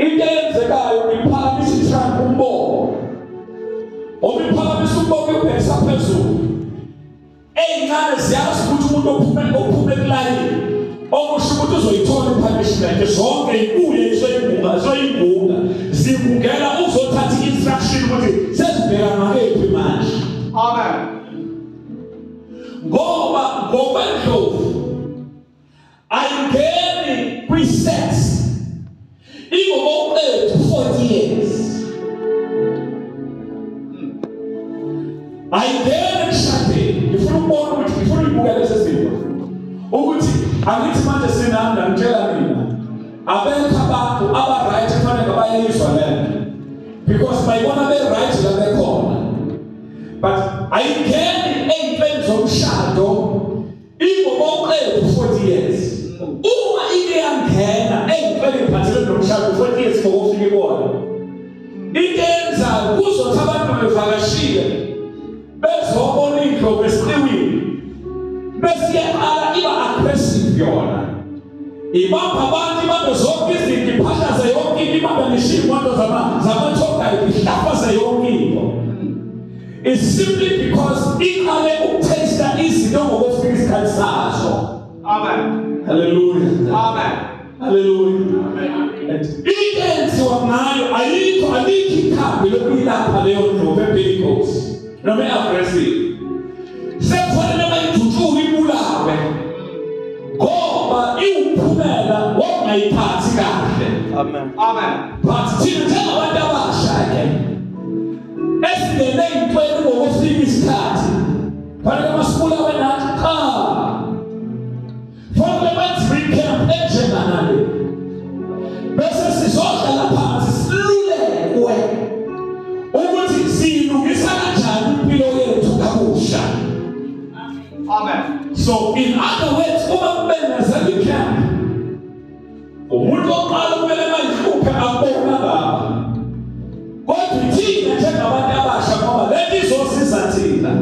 Into eyenzekayo iphakamisa i-trunk umboko. Uma iphakamisa umboko ibhekisa phezulu. Ey'ncane ziyazi ukuthi umuntu ophume ekulayini okusho ukuthi uzoyithola i-punishment zonke ibuye isoyibunga zibungela uzothatha i-instruction ukuthi sesibheka ngakephi manje. Amen. Ngoba ngokwendlovu ayingeni kwi-sex ingokoqethu 40 years. Ayingeni emshadweni. Ngifuna ukubona ukuthi ngifuna ukubuka lezi zinto ukuthi angithi manje sinami ngitshela mina abekho abantu aba-right kufanele bayayizwa lento because bayibona be-right la bekhona, but ayingeni ey'ntweni zomshado ingokoqethu 40 years. Uma ike yangena ey'ntweni ey'phathelene nomshado 40 years ngokufika ibona into eyenzayo kuzothi abantu bevakashile bezobona indlovu esiqiwini bese iyaqala iba aggressive yona, ibamba abantu, ibambe zonke izinto, iphahlaze yonke into, ibambe ngisho iy'moto zama-tour guide, ihlafaze yonke into. It's simply because iqale ukutesta izinto ngokufika isikhathi sazo. Amen. Hallelujah. Amen. Hallelujah. Amen. Into eyenziwa ngayo ayikho, alikho ikhambi lokuyilapha leyo ndlovu ebhekos noma e-aggressive. Sekufanele bayidutshule ibulawe ngoba iwuphumela wokungayiphathi kahle. Amen. Amen. But thina njengabantu abasha ke esingene ey'ntweni ngokufika isikhathi fanele masibulawe nathi qha. Fanele benze recamp enjenganale bese sizohlala phansi silulekwe ukuthi siyilungisa kanjani impilo yethu kabusha. Amen. So in other words, uma kube nezeli camp umuntu oqala kumele mayihluphe akubona baba, kodwa thina njengabantu abasha ngoba lento izosiza thina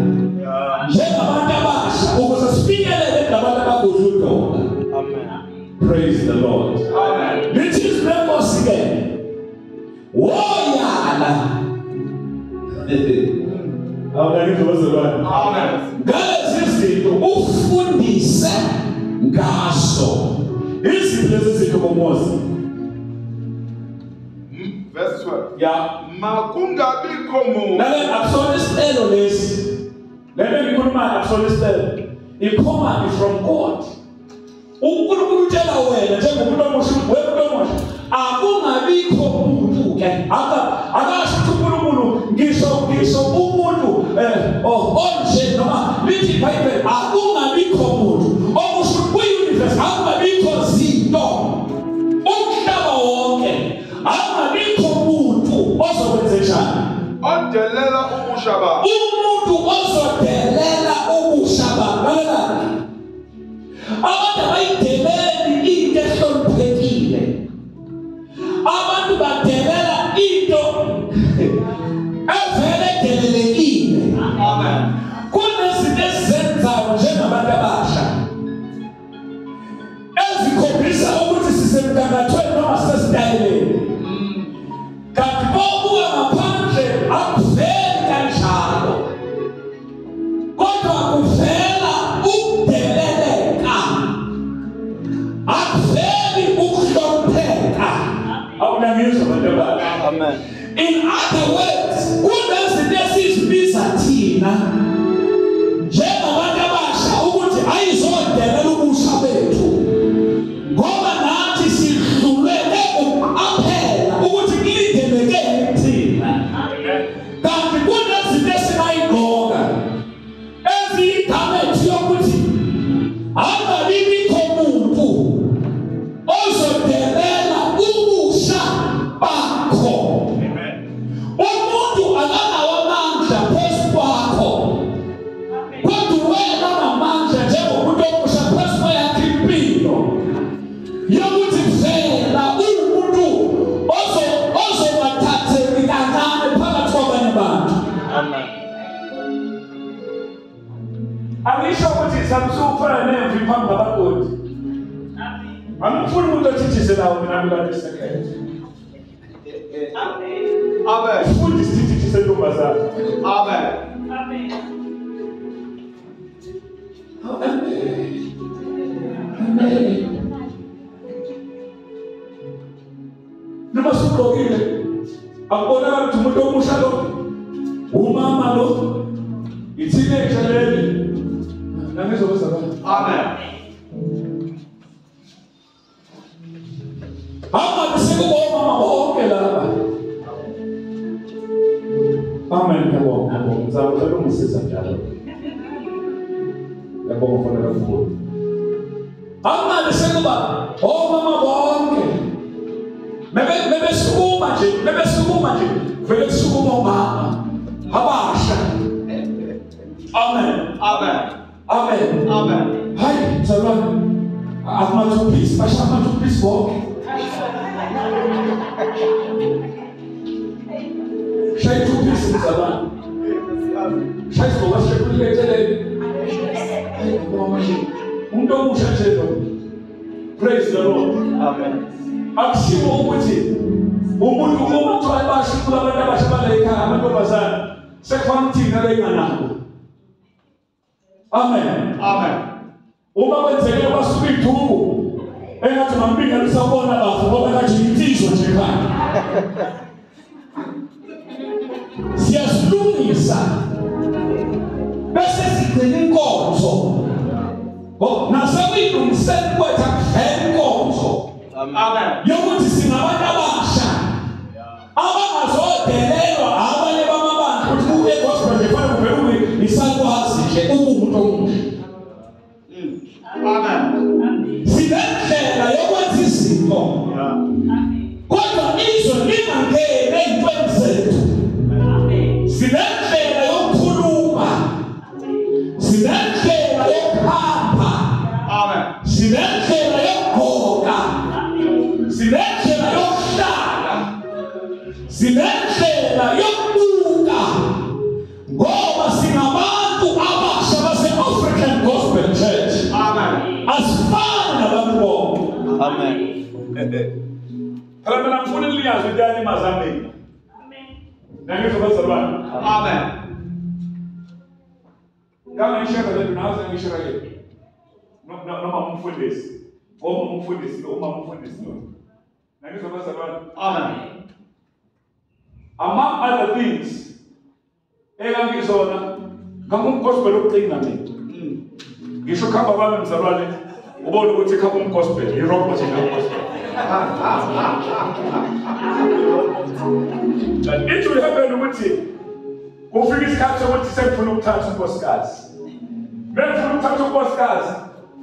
njengabantu abasha ukuze sifinyelele kulabantu abagudla udonga. Amen. Praise the Lord. Amen. Lithi izwi lenkosi ke woyala. Awunangizwa. Amen. Ngalezi zinto ufundise ngazo. Iziphi lezi zinto boMose? Verse 12. Yeah. Makungabikho muntu. Lale akusona isicelo lesi. Lento ngikhuluma akusona isicelo. I-command from God. uNkulunkulu utshela wena njengomuntu omusha, wena omusha, akungabikho umuntu ke. Akasho ukuthi uNkulunkulu ngisho umuntu onje noma lithi iBhayibheli akungabikho umuntu okusho kwi-universe akungabikho zinto umhlaba wonke akungabikho umuntu ozokwenzenjani odelela ubusha bakhe. Umuntu ozodelela ubusha bakhe. Abantu abayideleli into ehloniphekile. Abantu badelela into evele edelelekile. Amen. Kunezinto esizenzayo njengabantu abasha ezikhombisa ukuthi sisemgangathweni noma sisesitayeleni, kanti bobuka ngaphandle akuveli kanjalo, kodwa kuvela ukudeleleka, akuveli ukuhlonipheka. Awunangizwa abantu abasha. Amen. In other words, kunezinto esizibiza thina njengabantu abasha ukuthi ayizodelela ubusha bethu, ngoba nathi sidlulele ukuqaphela ukuthi kulindelekeni kuthina. Kanti kunezinto esingayigqoka eziyigamethi yokuthi angabibikho muntu ozodelela ubusha bakho. Umuntu akanawo amandla phezu kwakho, kodwa wena unamandla njengomuntu omusha phezu kweyakho impilo yokuthi vela umuntu ozongathatheki kancane phakathi kwabanye abantu. Amen. Angisho ukuthi samsufana nemvi phambi kwabagodi. Angifuni umuntu othithizelayo mina kulale second. Amen. Futhi isithithi sentombazana. Amen. Amen. Amen. Amen. Noma sugqokile akubonakala ukuthi umuntu omusha lo, umama lo, i-teenager leli. Nangizwa bazalwane. Amen. Angabe sekubomama bonke laba. Amen. Ngiyabonga, ngiyabonga. Ngizama ukungisiza njalo. Ngiyabonga mfana kakhulu. Angabe sekuba omama bonke. Bebesukuma nje, bebesukuma nje, vele kusukuma omama abasha. Amen. Amen. Amen. Amen. Hayi, mzalwane, ama-two-piece, basha ama-two-piece bonke. Shaya i-two-piece mzalwane. Shaya isigqoko esishekulile eceleni. Hayi, ngibonga nje. Umuntu omusha nje lo. Praise the Lord. Amen. Akushiwo ukuthi umuntu uma kuthiwa bashukula abantu abasha bala ekhaya amantombazane sekufanele thina leyinganako. Amen. Amen. Uma kwenzekile basuka iduku engathi mambinga lisabona bafo ngoba ngathi insizwa nje ekhaya. Siyasilungisa bese sigcina inkonzo. Nasekuyilungiseni kwethu akuvele inkonzo. Amen. Yokuthi singabantu abasha abangazodelelwa abanye bamabandla ukuthi uye gospel nje fanele uvele ube isakwazi nje umuntu omusha. Amen. Sinendlela yokwenza izinto. Kodwa izwe lingangeni ey'ntweni zethu. Sinendlela yokukhuluma. Sinendlela yokuhamba. Amen. Sinendlela yokugqoka. Sinendlela yokuhlala. Sinendlela yokubuka. Ngoba singabantu abasha base-African Gospel Church. Amen. Asifani nabantu bonke. Amen. Phela mina ngifuna niliyazi into yalimaza mina. Amen. Nangizwa bazalwane. Amen. Ngangishela lento naze ngishela le. Noma umfundisi. Uma umfundisi lo, uma umfundisi lo. Nangizwa bazalwane. Amen. Among other things, engangizona ngangumgospel okuqina mina. Ngisho kuhamba kwami mzalwane, ubone ukuthi khamba umgospel, i-robot nje gospel. And it will happen ukuthi kufika isikhathi sokuthi sengifuna ukuthatha unkosikazi. Mengifuna ukuthatha unkosikazi,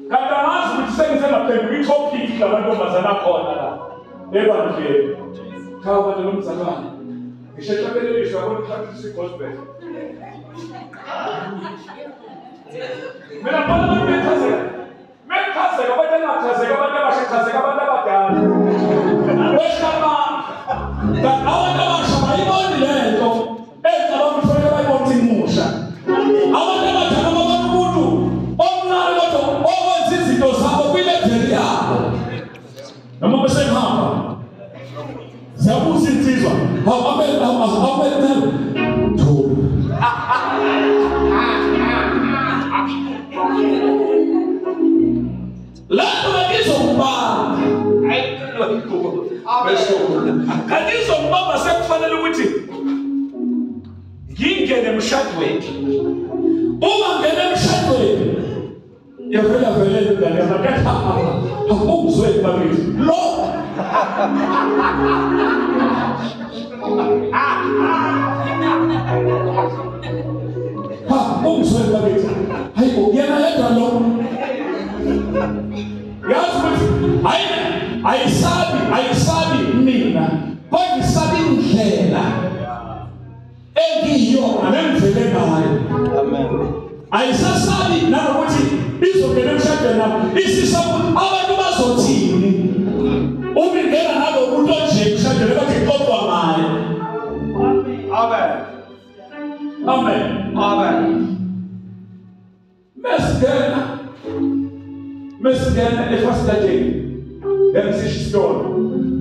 kanti angazi ukuthi sengizengaphenduka i-topic lamantombazana akhona la ebandleni. Cha bandla lomzalwane, ngishehlabeleliswa yabona practice i-gospel. Mina ngibona abantu bechazeka. Mekuchazeka abantu engachazeka abantu abasha chazeka abantu abadala. Wehla amandla. Kanti abantu abasha bayiboni le nto engicabanga ukuthi fanele bayibone imusha. Abantu abadala babona umuntu omncane kodwa owenza izinto zabo kwileveli yabo. Noma bese ngihamba siyabuza insizwa, amen amen thula. Lapho ngizokubamba. Kanti izokubamba sekufanele ukuthi ngingene emshadweni. Uma ngene emshadweni yavela vele ingane yamadoda akungizweni bakithi. Lo ha ungizweni bakithi. Hayibo yena yedwa lo. Yazi ukuthi ayisabi mina kodwa isabi indlela engiyona nendlela ngayo. Amen. Ayisasabi nanokuthi izongena emshadweni nami isisaba ukuthi abantu bazothini uma ingena nalo muntu onje emshadweni bathi xoxwa ngaye. Amen. Amen. Amen. Mesingena efasitadeni emsisho isitolo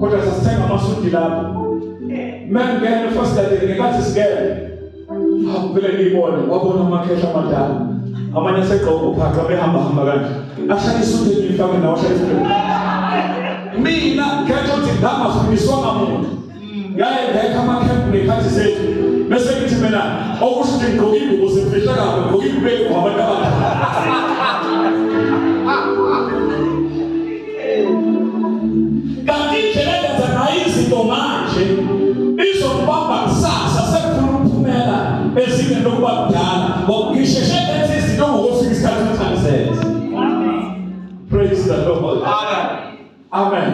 kodwa sasithenga amasudi lapho. Mengene first day ngenkathi singene. Hawu phela ngiyibone wabona amakhehla amadala. Amanye asegqoka uphaqa behamba hamba kanje. Ashaya isudu ngifake nawo ashaya isudu. Mina ngeke uthi ngangafundiswa ngamuntu. Yaye ngekho amakhempu ngekhathi zethu. Bese ngithi mina okusho ukuthi ngigqoke ingubo zemfihla kabi, ngigqoke ingubo abantu abadala. Kanti indlela engenza ngayo izinto manje izokubamba kusasa sekufuna ukuphumela ezingeni lokuba mdala. Ngoba ngisheshe ngenza izinto ngokufika isikhathi ukuthi angizenze. Praise the Lord. Amen. Amen.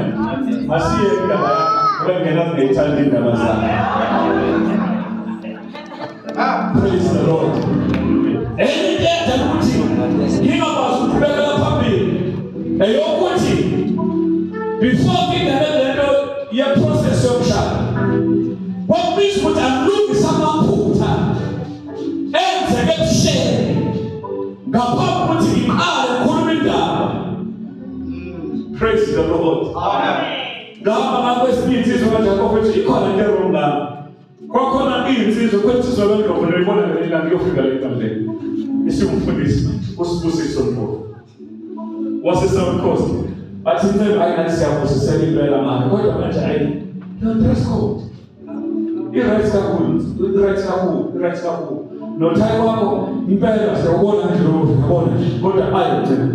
Masiye indaba yakho. Ngena ngiyithanda indaba zakho. Praise the Lord. Enye into edala ukuthi ngingakwazi ukuqhubekela phambili eyokuthi before ngingene lento ye-process yomshado kwakubiza ukuthi angilungise amaphutha enzeke ebusheni ngaphambi kokuthi ngiqale ngikhulume indaba. Praise the Lord. Amen. Ngahamba ngakwesinye insizwa kaJakobe ethi ikhona into e-wrong ngami. Kwakhona insizwa kwensizwa lendlovu noyibona ngelinye ilanga iyofika le nkundleni. Isingumfundisi uSibusiso Mpofu wase-South Coast. Bathi inceku hayi nathi siyabusisela impela manje kodwa manje hayi no dress code. I-right kakhulu, i-right kakhulu, i-right kakhulu. Nothayi wakho impela siyawubona nje lo yabona kodwa hayi thina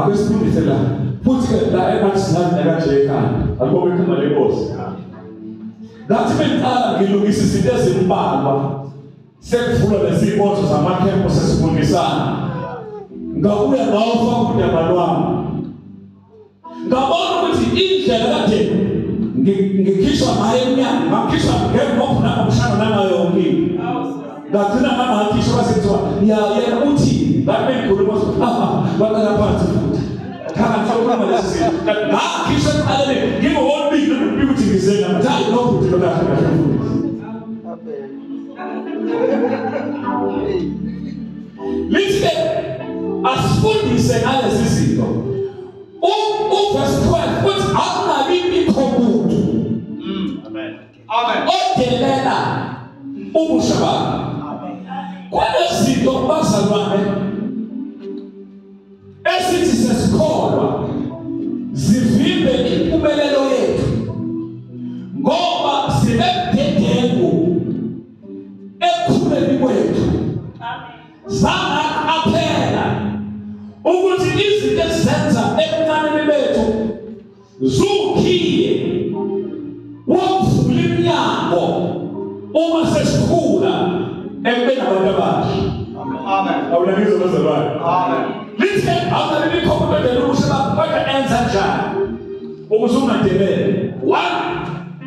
ake sifundise la. Futhi ke la engathi sinani kanje ekhanda. Akubonge igama lenkosi. Ngathi bengiqala ngilungisa izinto ezimbalwa sekuvulwa lezi zinkonzo zamakhempu sesifundisana. Ngabuya ngawufaka udaba lwami. Ngabona ukuthi indlela kade ngikhishwa ngayo emnyango, ngakhishwa ngemopho nangomshana nangayo yonke into. Ngagcina ngangakhishwa kwase kuthiwa ya yena uthini? Ngathi bengikhuluma baqala phansi futhi. Cha ngisakhuluma lesi zinto. Ngakhishwa ekuqaleni ngingowolibili ukuthi ngize nami. Hayi lo bhuti lo kahle kahle mfundisi. Lithi asifundise ngalezi zinto. Verse 12 uthi akungabi bikho muntu. Amen. Amen. Odelela ubusha bakhe. Amen. Kunezinto bazalwane esithi sesikholwa zivimbe impumelelo yethu ngoba sibebudedengu ekukhuleni kwethu. Amen. Zangaqaphela ukuthi izinto esizenza ebuncaneni bethu zukhiye wokuvula iminyango uma sesikhula ekubeni abantu abasha. Amen. Awunangizwa bazalwane? Amen. Lithi awunabibikho umuntu odela ubusha bakho kodwa enza njani ukuze ungadeleli? One,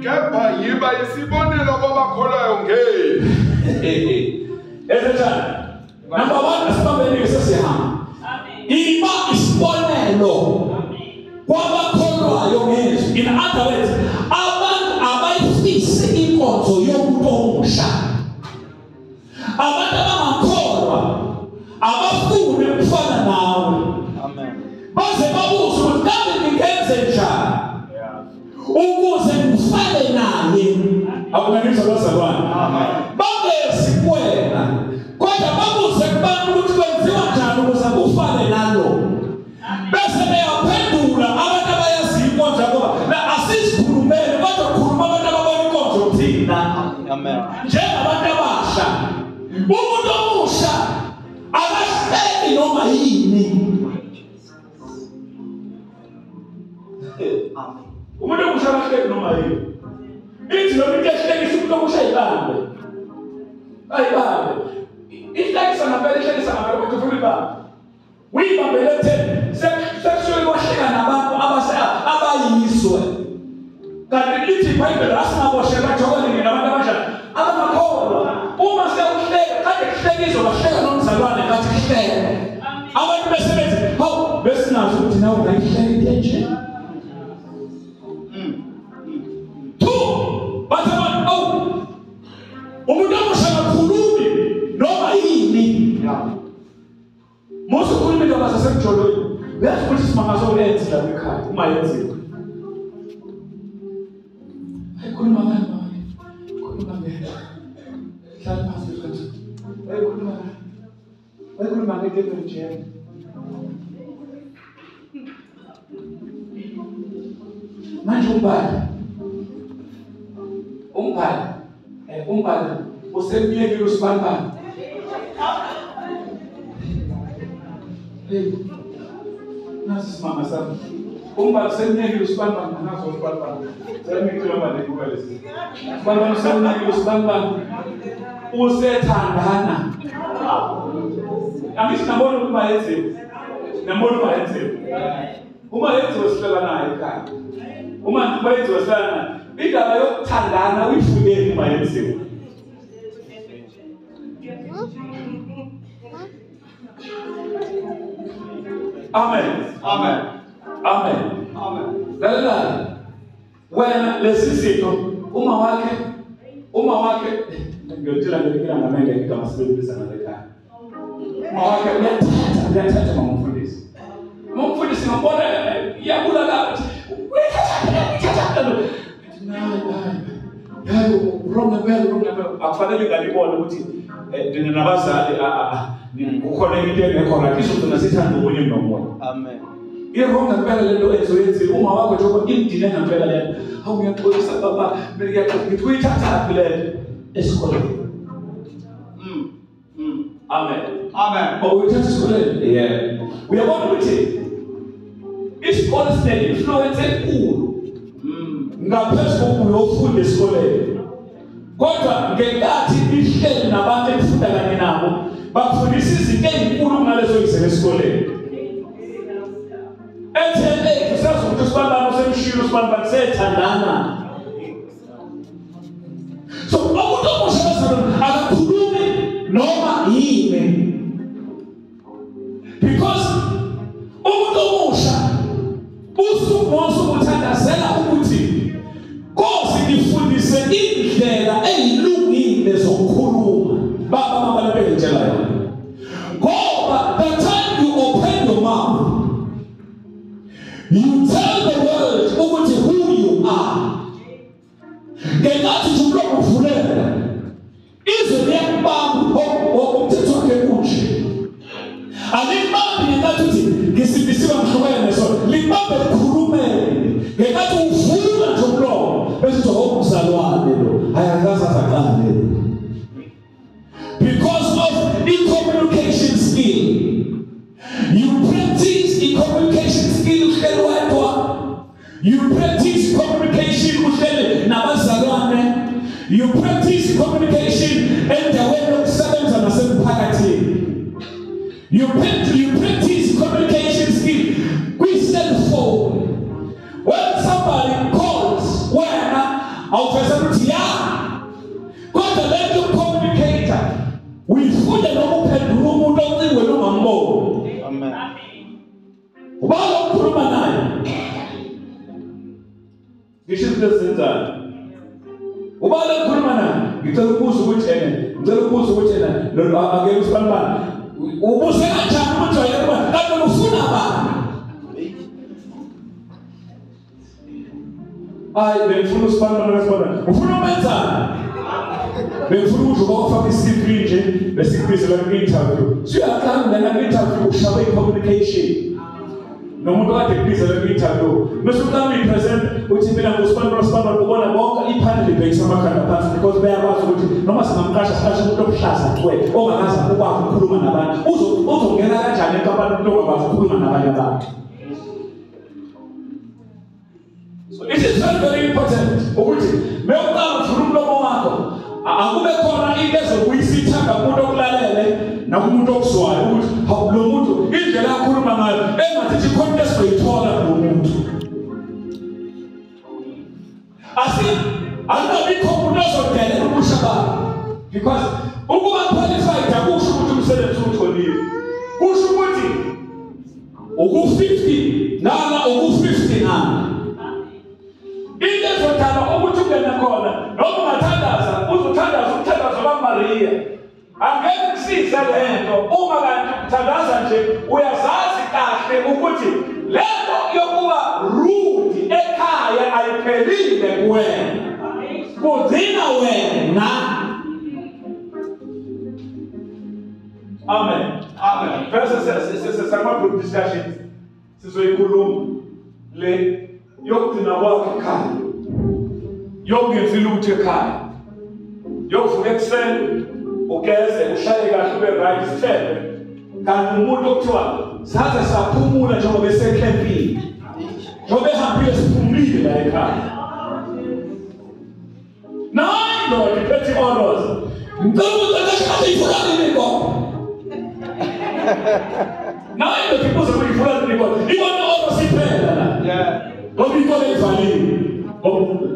kepha yiba isibonelo kwabakholwayo ngeke. Enza njani? Number 1, asibambeni sesihamba. Iba isibonelo kwabakholwayo ngezwi. In other words, abantu abayifisi inkonzo yomuntu omusha. Abantu abangakholwa abafuni ukufana nawe. Amen. Baze babuze ukuthi kambe ngingenze njani ukuze ngifane naye. Awunangizwa bazalwane? Amen. Bangezi kuwena kodwa babuze kubantu ukuthi kwenziwa njani ukuze ufane nalo. Bese beyaphendula abantu abayaziyo inkonzo ngoba la asizikhulumele kodwa khuluma abantu ababona inkonzo thina. Amen. Njengabantu abasha, umuntu omusha akahleki noma yini. Amen. Umuntu omusha akahleki noma yini. Ithi noma into ehlekisa umuntu omusha ayibambe. Ayibambe. Ihlekisa ngampela, ihlekisa ngampela ukuthi ufuna ibambe. Uyibambele ekutheni sekusuke kwahleka nabantu abayizwe. Kanti lithi iBhayibheli asingaboshelwa ejokweni nabantu abanjani abangakholwa. Uma sekuhleka kade kuhlekizwa bahleka nomzalwane ngathi kuhleka. Abantu besebenzi hawu besinazo ukuthi nawe ungayihleka into enje. Two, bathi abantu awu umuntu omusha akakhulumi noma yini. Musu ukhuluma indaba zasemjolweni. Uyazi ukuthi isimanga sokuyenza la ekhaya uma yenziwa. Hayi khuluma ngani mama. ukhuluma nge-devil jam. Manje umbali usemyekile usibanibani. Hey, nasi simama sami. Umbali usemyekile usibanibani, nazo usibanibani. Sengicela manje kuba lesi. Usibanibani usemyekile usibanibani. Usethandana. Angithi nabona uma yenziwe. Nabona uma yenziwe. Uma yenziwe sihlala naye ekhaya. Uma yenziwe sihlala naye. Indaba yokuthandana uyifundeni uma yenziwe. Amen. Amen. Amen. Amen. Lalela. Wena lesi sitho uma wakhe ngiyotshela ngelinye ngamenge igama sibenzisa ngalekhaya. Uma wakhe uyathatha mama umfundisi. Mama umfundisi ngambona iyabulala athi uyathatha. Hayi wrong ngempela akufanele ngalibona ukuthi nina nabazali kukhona into engekho right izogcina sithanda omunye nomunye. Amen. I-wrong ngempela lento ezoyenzile uma wakho njengoba imdine ngempela lento. Hawu ngiyaxolisa baba, mina ngiyaxolisa ngithi uyithathaphi lento esikoleni. Amen. Amen. Uyithatha esikoleni? Yeah. Uyabona ukuthi isikole sine-influence enkulu ngaphezu kokuba uyofunda esikoleni. Kodwa ngenkathi ihleli nabantu ekufunda kanye nabo bakufundisa izinto ezinkulu kunalezo yizele esikoleni. Ethele usazi ukuthi usibanibani usemshilo usibanibani sethandana. So umuntu omusha bazalwane akakhulumi noma yini. Because umuntu omusha usuku nosuku uthandazela ukuthi Nkosi ngifundise indlela eyilungile zokukhuluma. Baba mama lebengitshela yona. Ngoba the time you open your mouth, you tell the world ukuthi who you are. Ngenkathi nje umlomo uvuleka, izwe liyakubamba umthetho wakhe kunje. Alikubambi ngenkathi uthi ngisindisiwe ngihlukene nesono, likubambe likhulumele. Ngenkathi uvula nje umlomo bese uthi oh mzalwane lo, hayi akaze aqale. Because of the communication skill. You practice the communication skill uhleli wedwa. You practice communication uhleli nabazalwane. You practice communication endaweni yokusebenza nasemphakathini. You practice communication skill kwi-cell phone. When somebody calls, wena awuveza ukuthi ya, kodwa lento communicator uyifunde noma uphendula umuntu ocingweni ungamboni. Amen. Ubala ukukhuluma naye. Ngisho izinto ezenzayo. Ubala ukukhuluma naye. Ngicela ukubuza ukuthi ene, ngicela ukubuza ukuthi ena lo ake usibanibani. Ubuze kanjani ukuthi wayekuba kanti ufuna bani? Hayi bengifuna usibanibani usibanibani. Ufuna umenzani? Bengifuna ukuthi ubawafaka i-CV nje bese ikubizela kwi-interview. Siyaqala lana kwi-interview ushawe i-communication. Nomuntu kade kubizela kwi-interview. Bese uqala uyi-present uthi mina ngusibanibani usibanibani ubona bonke ipanel ibhekisa amakhanda phansi because bayakwazi ukuthi noma singamqasha siqashe umuntu obuhlaza cwe ongakaze ukwazi ukukhuluma nabantu. Uzongena kanjani enkampanini umuntu ongakwazi ukukhuluma nabanye abantu? So it is very very important ukuthi mewuqala uvula umlomo wakho akube khona into ezobuyisa ithemba kumuntu okulalele nakumuntu okuzwayo ukuthi hawu lo muntu indlela akhuluma ngayo engathi ikhona into esizoyithola kulo muntu. Asi akubikho umuntu ozodelela ubusha bakhe because ukuba qualified akusho ukuthi umsebenzi uwutholile. Kusho ukuthi uku-50 nala uku-50 nala. Into ezodala ukuthi ungene khona noma ungathandaza uzothandaza umthandazo kaMaria. Angeke kusize lento uma kanti uthandaza nje uyazazi kahle ukuthi lento yokuba rude ekhaya ayiphelile kuwena. Kugcina wena. Amen. Amen. Bese sama group discussions sizoyikhuluma le yokugcina kwakhe ekhaya, yokungenzi lutho ekhaya, yokuvuka ekuseni ugeze ushaye kahle ube right isithembe, kanti umuntu okuthiwa saze saphumula njengoba esekhempini, njengoba ehambile siphumulile la ekhaya. Nayi ndoda iphethe i-oros, ngicela ukuthi kahle ifuna nini inkomo. Nayi ndoda ibuza ukuthi ifuna nini inkomo, ibona i-oros iphela la. Ngoba ikole ivaliwe.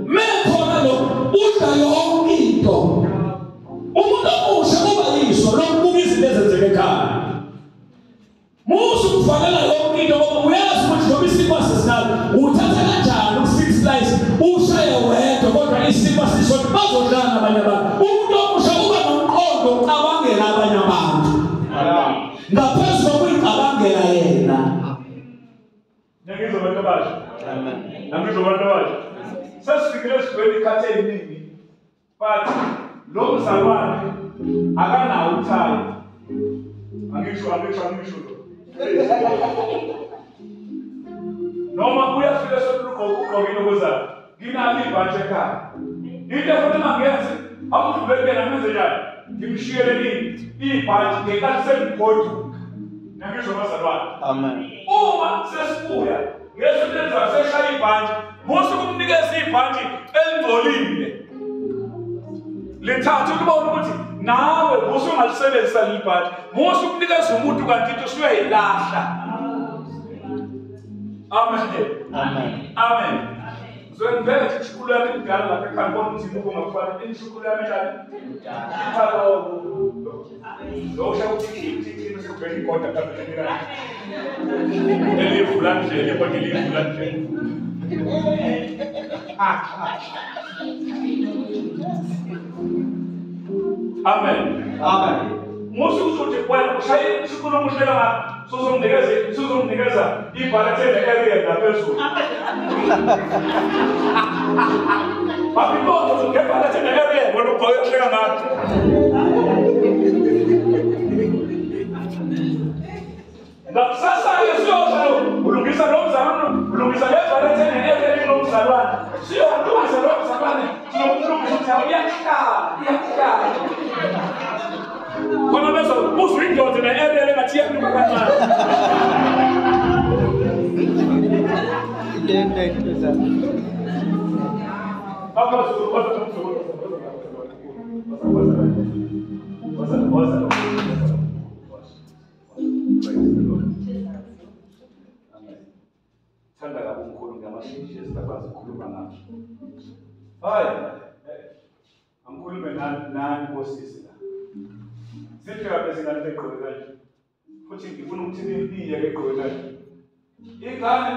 Mekhona lo udla yonke into. Umuntu omusha kuba yiso lokubuka izinto ezenzeka ekhaya. Musu kufanele yonke into ngoba uyazi ukuthi njengoba isinkwa sesinalo uthatha kanjani u-6 slice ushaye wedwa kodwa isinkwa sisodwa bazodlana abanye abantu. Umuntu omusha uba nomqondo ocabangela abanye abantu ngaphezu kokuyicabangela yena. Ngiyizwa abantu abasha. Amen. Ngiyizwa abantu abasha. Sesifikile esigweni ikhathi eyiningi but lo mzalwane akanawo uthayi. Angisho lo. Noma uyafika esontweni ugqokile okuzana nginalo ibhantshi ekhaya. Into efanele mangiyenze awudlulele kuyena ngenze njani? Ngimshiyele nini ibhantshi ngenkathi sengigoduka. Ngiyizwa bazalwane. Amen. Uma sesibuya ngesonto elizayo seshaya ibhantshi, musu kumnikeza ibhantshi elingcolile. Lithathe ukubona ukuthi nawe usungalisebenzisa leli bhantshi, musu ukunikeza umuntu kanti into usuyayilahla. Amen. Amen. Amen. So ngivele nje ishukulu yami indala lapha ekhaya ngibona ukuthi imuko ngakufanele ishukulu yami enjani? Indala. Lo usho ukuthi ithi sekuvela igoda phambili. Elivula nje, igoda elivula nje. Amen. Amen. Musu uzothi wena ushaye ishukulu omuhle kangaka sizomnikeza ibhalethe ne-area ngaphezulu. Babibona ngebhalethe ne-area wena ugqoke uhleka ngakho. Ngakusasa-ke siyosho ulungisa lo mzalwane, ulungisa le bhalethe ne-area lo mzalwane. Siyolungisa lo mzalwane, sizokulungisa ukuthi iyahlala, iyahlala. Khona bese uzwa indoda ne-area engathi iyanuka kancane. Thanda kabi umkhulu ngamashintshi esingakwazi ukukhuluma ngawo. Hayi, angikhulume nani bosisi la. Zifika bezingane begqoke kanje. Futhi ngifuna ukuthi niyeke egqoke kanje. Ingane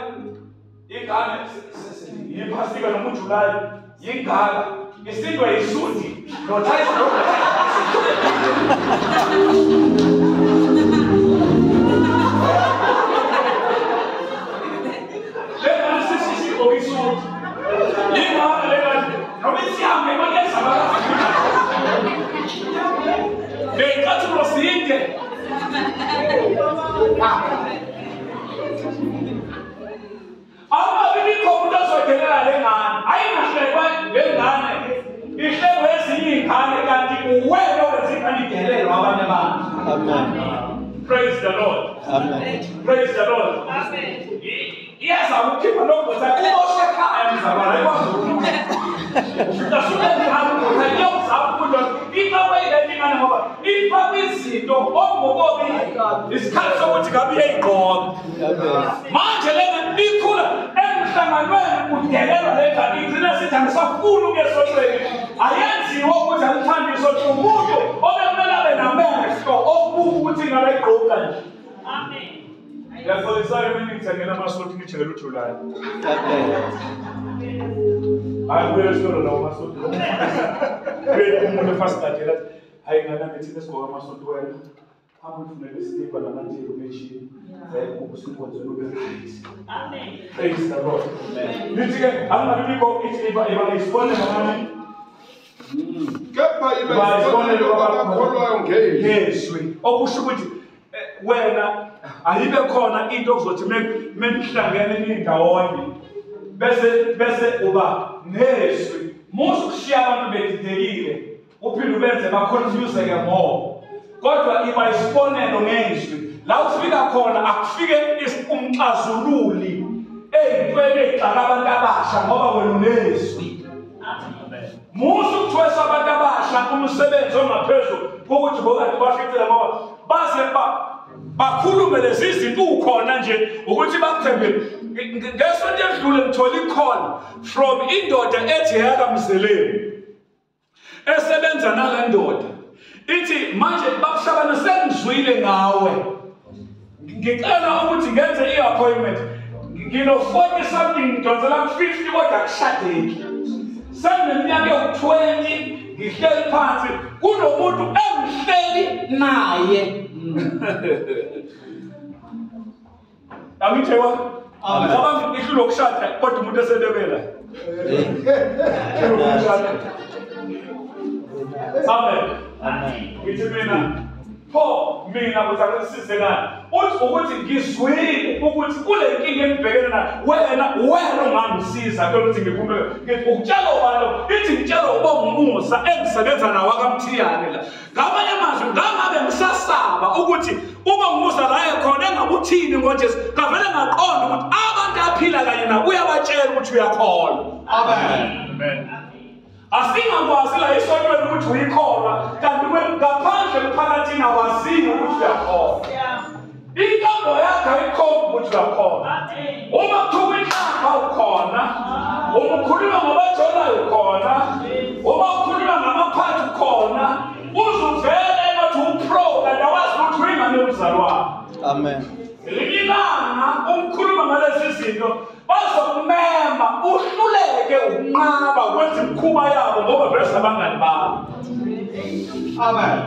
yiphasika noma uJulayi, yingaka, isindwa yisudi, nothayisa Le ngane sisisi isudi. Yingaka le ngane, noma isihambe imali Ngeyicathulo sinde. Awungabibikho umuntu ozodelela le ngane. Ayingahlekwa le ngane. Ihlekwe ezinye iy'ngane kanti uwena owenza ingane idelelwe abanye abantu. Amen. Praise the Lord. Amen. Praise the Lord. Amen. Iyazama ukukhipha lo mgosi kuboshwe ekhaya mzalwane ayikwazi ukukhuluma. Ufika suke njalo ukuthi iyozama ukudla ifakwe ile ingane ngoba ifakwe izinto ongokobi isikhathi sokuthi ngabe iyayigqoka. Manje lena ikhula emhlanganweni kudelelwa le ngane igcina sithi angisafuni ukuya esontweni. Ayenziwe ukuthi alithande isonto umuntu obekumele abe namehlo okubuka ukuthi ingane ayigqoka nje. Amen. Ngiyaxolisa-ke mina ngithengela amasoti ngithengela uJulayi. Amen. Hayi kuye esitolo lawo amasoti. Kuye umuntu efasitadela athi hayi ngane yami thina sigqoka amasoti wena. Hamba ufunele isikibha namateki umejini. Ubusinkonzweni ube right. Amen. Praise the Lord. Nithi-ke angingabibikho ithi iba isibonelo ngani? Kepha iba isibonelo kwabakholwayo ngezwi. Ngezwi. Okusho ukuthi wena ayibe khona into okuzothi menihlangene nindawonye bese uba nezwi. Musu kushiya abantu bedidekile uphinde ubenze baconfuseke more. Kodwa iba isibonelo ngezwi. La ufika khona akufike umxazululi eyintweni eyixaka abantu abasha ngoba wena unezwi. Musu kuthwesa abantu abasha umsebenzi ongaphezulu ukuthi bokade baficele ngoba baze bakhulume lezi zinto ukhona nje ukuthi bakuthembe. Ngesonto edlule ngithola i-call from indoda ethi yakaMzelemu esebenza nale ndoda ithi manje bakuhlabana sengizwile ngawe, ngicela ukuthi ngenze i-appointment, ngino 40 something ngidonsela ku-50 kodwa akushadeki, sengineminyaka ewu-20 ngihleli phansi kunomuntu engihleli naye. Angitshela ngoba ngihlulwa ukushada kodwa umuntu eselebela. Amen. Ngithi mina pho mina ukuthi akusize ngani, uthi ukuthi ngizwile ukuthi kule nkinga engibhekene nayo wena ungangisiza ukuthi ngiphume. Ngithi ukutshela ubani? Ithi ngitshela uba umusa engisebenza nawo akaMthiyane la. Ngamanye amazwi ngangabe ngisasaba ukuthi uba umusa la ekhona engabuthini ngoJesu, ngavele ngaqonda ukuthi abantu aphila kanye nabo uyabatshela ukuthi uyakholwa. Amen. Amen. Asingakwazi la esontweni ukuthi uyikholwa kanti ngaphandle emphakathini awaziyo ukuthi uyakholwa. Inkambo yakho ayikhombi ukuthi uyakholwa. Uma kuthiwa inhlamba ukhona, uma ukhuluma ngabajolayo ukhona, uma ukhuluma ngamaphathi ukhona, uzuvele engathi upro kanti awazi ukuthi uyingane yomzalwane. Amen. Ngelinye ilanga umkhuluma ngalezi zinto bazokumema uhluleke ukunqaba ukwenza imikhuba yabo ngoba vele sabangani babo. Amen.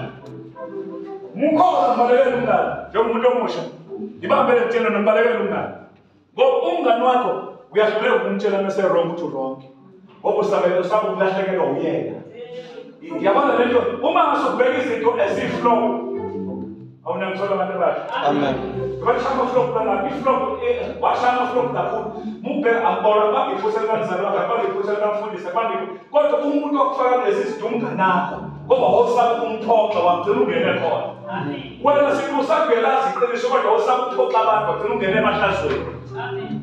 Mukhoza mbalekele umngane njengomuntu omusha, ngibambele ngitshela nombalekele umngane ngoba umngane wakho uyahluleka ukumtshela mase wrong ukuthi wrong ngoba usaba ukulahlekelwa uyena. Ngiyabona lento uma ngasubheka izinto eziflow awunangithola abantu abasha. Amen. Bashaya flop lana iflop washaya flop kakhulu mubheka akubona bangiphusela kanzalo wakhe bangiphusela kamfundisi bangi kodwa umuntu okufaka kulezi zinto umnganakho ngoba wosaba umphoxa wagcina ungene khona. Amen. Wena sithi usabhelazi iqiniso kodwa wosaba ukuphoxa abantu wagcina ungene emahlazweni. Amen.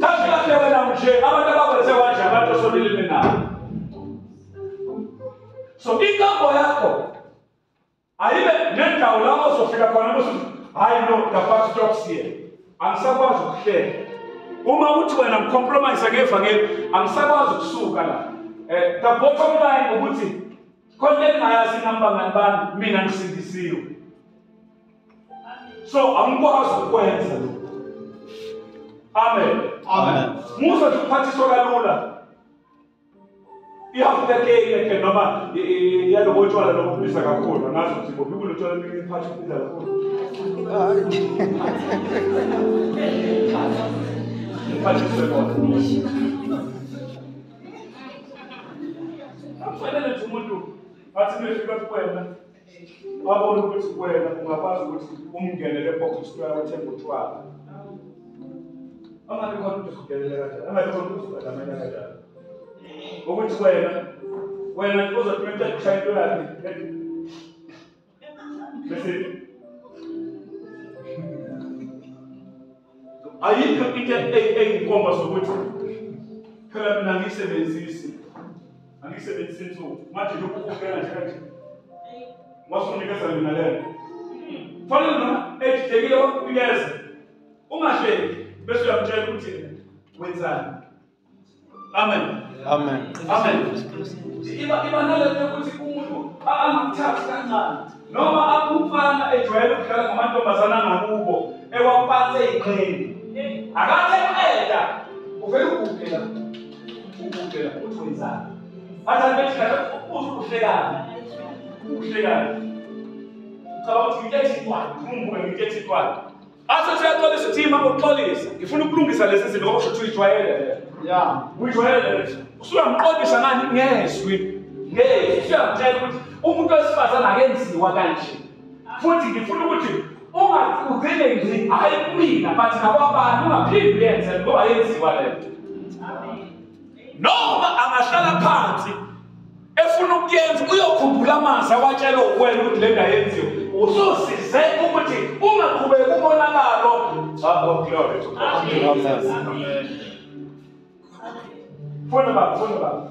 Kahle kahle wena nje abantu abakwenze kanje abantu osondelene nabo. So inkambo yakho ayibe nendawo la ozofika khona bese hayi no the buck stops here. Angisakwazi ukuhlela. Uma uthi wena ngicompromise ngevangeli angisakwazi ukusuka la. The bottom line ukuthi khona engayazi ngambangani bami mina ngisindisiwe. So angikwazi ukwenza lokho. Amen. Amen. Musa ukuphathiswa kalula. Ihafuteke noma yalobo tshwala lokubiza kakhulu angazi ukuthi kuphi kulotshwala iphatha ukubiza kakhulu. Iphathiswe kona. Akufanele nje umuntu athi mefika kuwena abone ukuthi kuwena ungakwazi ukuthi umngenele ebhokisini wakho utshwala. Angabe khona ukuthi usugelele kanjani, angabe khona ukuthi usugadamela kanjani. Ukuthi wena uzothi mecela ukushaya into yakhe bese ayikho into eyinkomba zokuthi phela mina angiyisebenzisi insuku manje lokhu kufela nje kanje wasunikeza mina lento fanele noma ejidekile wakunikeza ungahleki bese uyamtshela ukuthi wenzani. Amen. Amen. Amen. Iba nalento ukuthi umuntu angakuthathi kancane noma aphumfana ejwayele ukudlala ngamantombazana angakubo ewaphathe iqhele akathe qeda uvele ugubhe la uthi wenzani athi bethi kahle uhlekana ucabanga ukuthi into ethi twala umbuke ngento ethi twala athi uyaxolisa uthi ima uxolisa ngifuna ukulungisa lezi zinto ngoba usho ukuthi uyijwayele le. Yeah, uyijwayele. Usuyamqondisa ngani ngezwi. Ngezwi usuyamtshela ukuthi umuntu wesifazane akenziwa kanje. Futhi ngifuna ukuthi Ungagcine nje hayi kumina but nakwabani ungaphindi uyenze ngoba yenziwa lento. Noma angahlala phansi efuna ukuyenza uyokhumbula amazwi awatshelwe uwena ukuthi le nto ayenziwe. Ususize ukuthi ungaqhubeki umonakalo. Oh, glory to God. Amen. Funa baba, funa baba.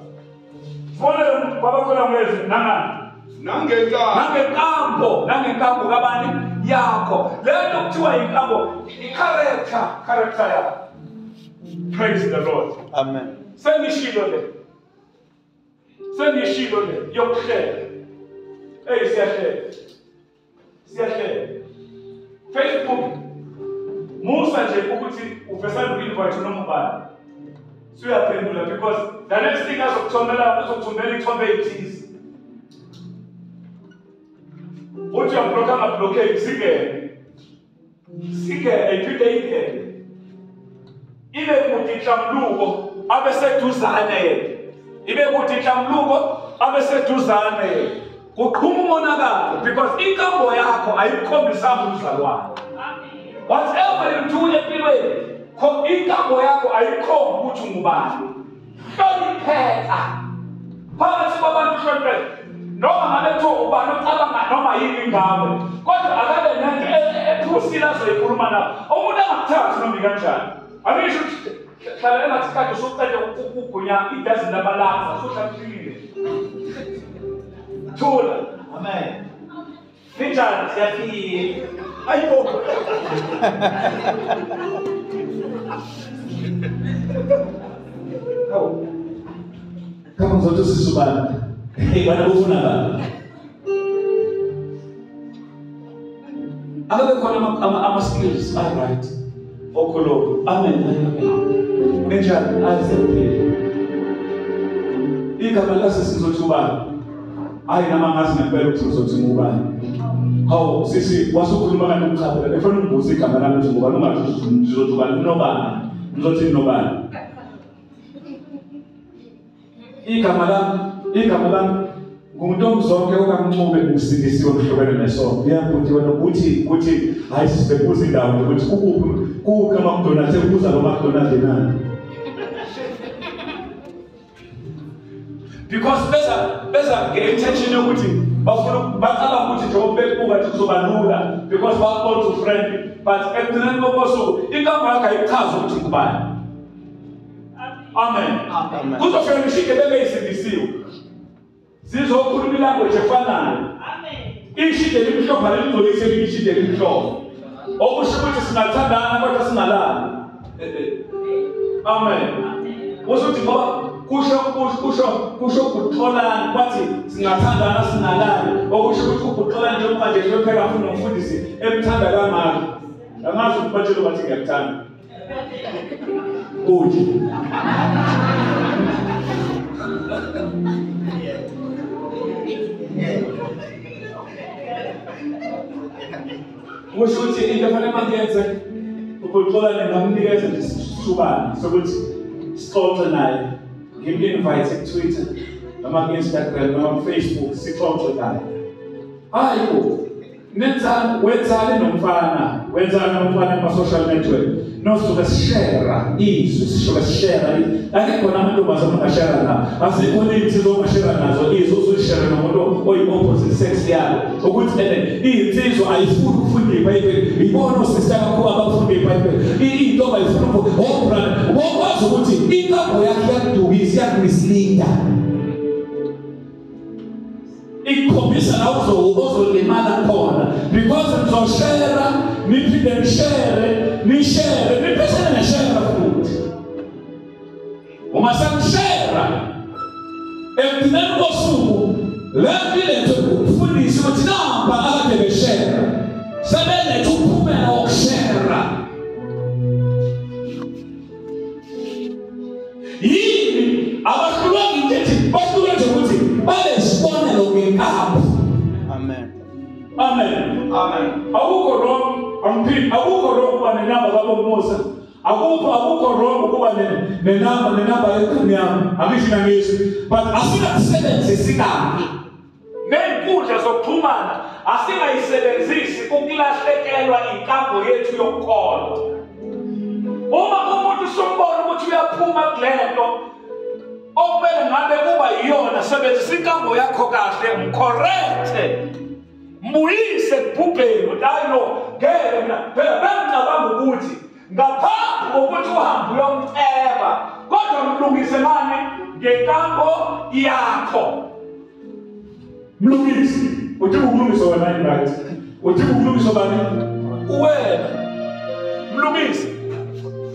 Funa baba khona ngezwi nangani? Nangenkambo, nangenkambo kabani yakho. Le nto kuthiwa inkambo, i-character, character yakho. Praise the Lord. Amen. Sengishilo le. Sengishilo le yokuhlela. Hey, siyahlela. Siyahlela. Facebook musa nje ukuthi uvesana uku-invite noma ubani. Suyaphendula because the next thing azokuthomela uzokuthumela ithombe ethize. Uthi uyabhlokha angabhlokheki singene. Singene iphinde ingene. Ibe kude inhlambuluko abe seduzane yena. Ibe kude inhlambuluko abe seduzane yena. Kuqhuma umonakalo because inkambo yakho ayikukhombisanga umzalwane. Whatever you do empilweni, inkambo yakho ayikhombi ukuthi ungubani. Hlonipheka. Phakathi kwabantu hlonipheka. Noma ngabe kuthiwa ubani ocabanga noma yini ngawe, kodwa akabe nento ephusile azoyikhuluma nawe. Umuntu angakuthathi noma kanjani. Angisho ukuthi hlala engathi kade usuqede ukugunya idazini lamalanga, usuhlahlile. Thula. Amen. Ninjani? Siyaphila. Ayibo. Hawu. Kama ngizothi sisubani. Hey, bana ufuna bani? Akabe khona ama skills all right. Okhuluma. Amen. Amen. Ninjani? Ayisephila. Igama lase sizothi ubani? Hayi nama ngazi ngempela ukuthi uzothi ngubani. Hawu sisi wasukhuluma kanti uchaphela befuna ungibuza igama lami ukuthi ngubani ungathi ngizothi ubani nobani. Ngizothi nobani. Igama lami ngumuntu zonke okamncube ngisindisiwe ngihlobene nesono. Uyakuthi wena ukuthi hayi sibekuza indawo ukuthi ukuphi kuphi ama-McDonald's ekubuza lo McDonald's nani. Because beza nge-intention yokuthi bafuna bacabanga ukuthi njengoba bekubuka nje kuzoba lula because ba-all too friendly, but ekugcineni kosuku inkambo yakho ayichazi ukuthi ngubani. Amen. Kuzofika ngisho igebengu eyisindisiwe zizokhuluma ilanguage efanayo. Ishide elimhlophe alingcolise elinye ishide elimhlophe, okusho ukuthi singathandana kodwa singalali. Amen. Kusho ukuthi ngoba kusho ukutholana kwathi singathandana singalali, okusho ukuthi ukutholana njengoba nje hlonipheka futhi nomfundisi emthanda kangaka. Angazi ukuthi batshele bathi ngiyakuthanda. Kuthi kusho ukuthi into efanele mangiyenze ukuxolana ngamnikeza nje isitshubane sokuthi sixoxe naye, ngim-invite ku-Twitter noma ku-Instagram noma ku-Facebook sixoxe naye. Hayi bo, nenzani wenzani nomfana, wenzani nomfana kuma-social network. Nosuke sishera izwi, sisuke sishera izwi. Akekho amantombazane ongashera nawo, azikhona iy'nsizwa ongashera nazo izwi, uzuyishera nomuntu oyi-opposite sex yakho. Ukuthi ene iy'nsizwa ayifuni ukufunda iBhayibheli, ibona osista kakhulu abafunda iBhayibheli, iy'ntombi ayifuni ukufunda. Oh brother, ubokwazi ukuthi inkambo yakho iyakudukisa, iyakumisleada. Ikukhombisa la uzolimala khona because nizoshera niphinde nishere nishere niphesene neshera futhi. Uma senishera ekugcineni kosuku le nto ilethe ukufundisa ukuthi nampa akade beshera sebelethe umphumela wokushera. Yini abahlulwa into ethi bahlulwe nje ukuthi banesibonelo ngenkambo. Amen. Amen. Amen. Akukho wrong, angiphindi, akukho wrong kuba nenamba kaBomusa. Akukho wrong ukuba nenamba yengane yami. Angisho nangizwi, but asinakusebenzisi kabi. Ney'nkundla zokuxhumana asingayisebenzisi ukulahlekelwa inkambo yethu yokukholwa. Uma umuntu usumbona ukuthi uyaphuma kulento okumele ngabe kuba yiyona, sebenzisa inkambo yakho kahle, mcorrecte, mbuyise ekubhubheni ukuthi hayi no, ngeke mina phela bengicabanga ukuthi ngaphambi kokuthi uhambe uyomceba, kodwa mlungise mani ngenkambo yakho. Mlungisi, udinga ukulungiswa wena right? Udinga ukulungiswa bani? Wena. Mlungisi.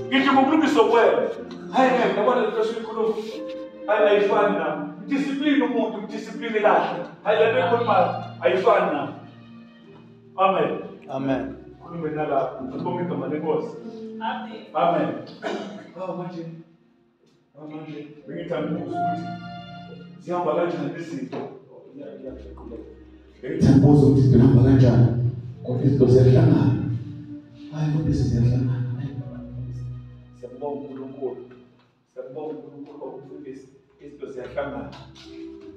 Ngidinga ukulungiswa wena. Hayi ngeke yabona lento esiyikhuluma. Hayi ayifani nami. Discipline umuntu, discipline kahle. Hayi lento ekhulumayo ayifani nami. Amen. Amen. Khulume nalapho, ngibonga igama lenkosi. Amen. Amen. Awu manje. Awu manje bengithanda ukubuza ukuthi zihamba kanjani izinto. Bengithanda ukubuza ukuthi zihamba kanjani. Kodwa izinto ziyahlangana. Hayi kodwa izinto ziyahlangana. Siyabonga uNkulunkulu. Siyabonga uNkulunkulu ngokufundisa izinto ziyahlangana.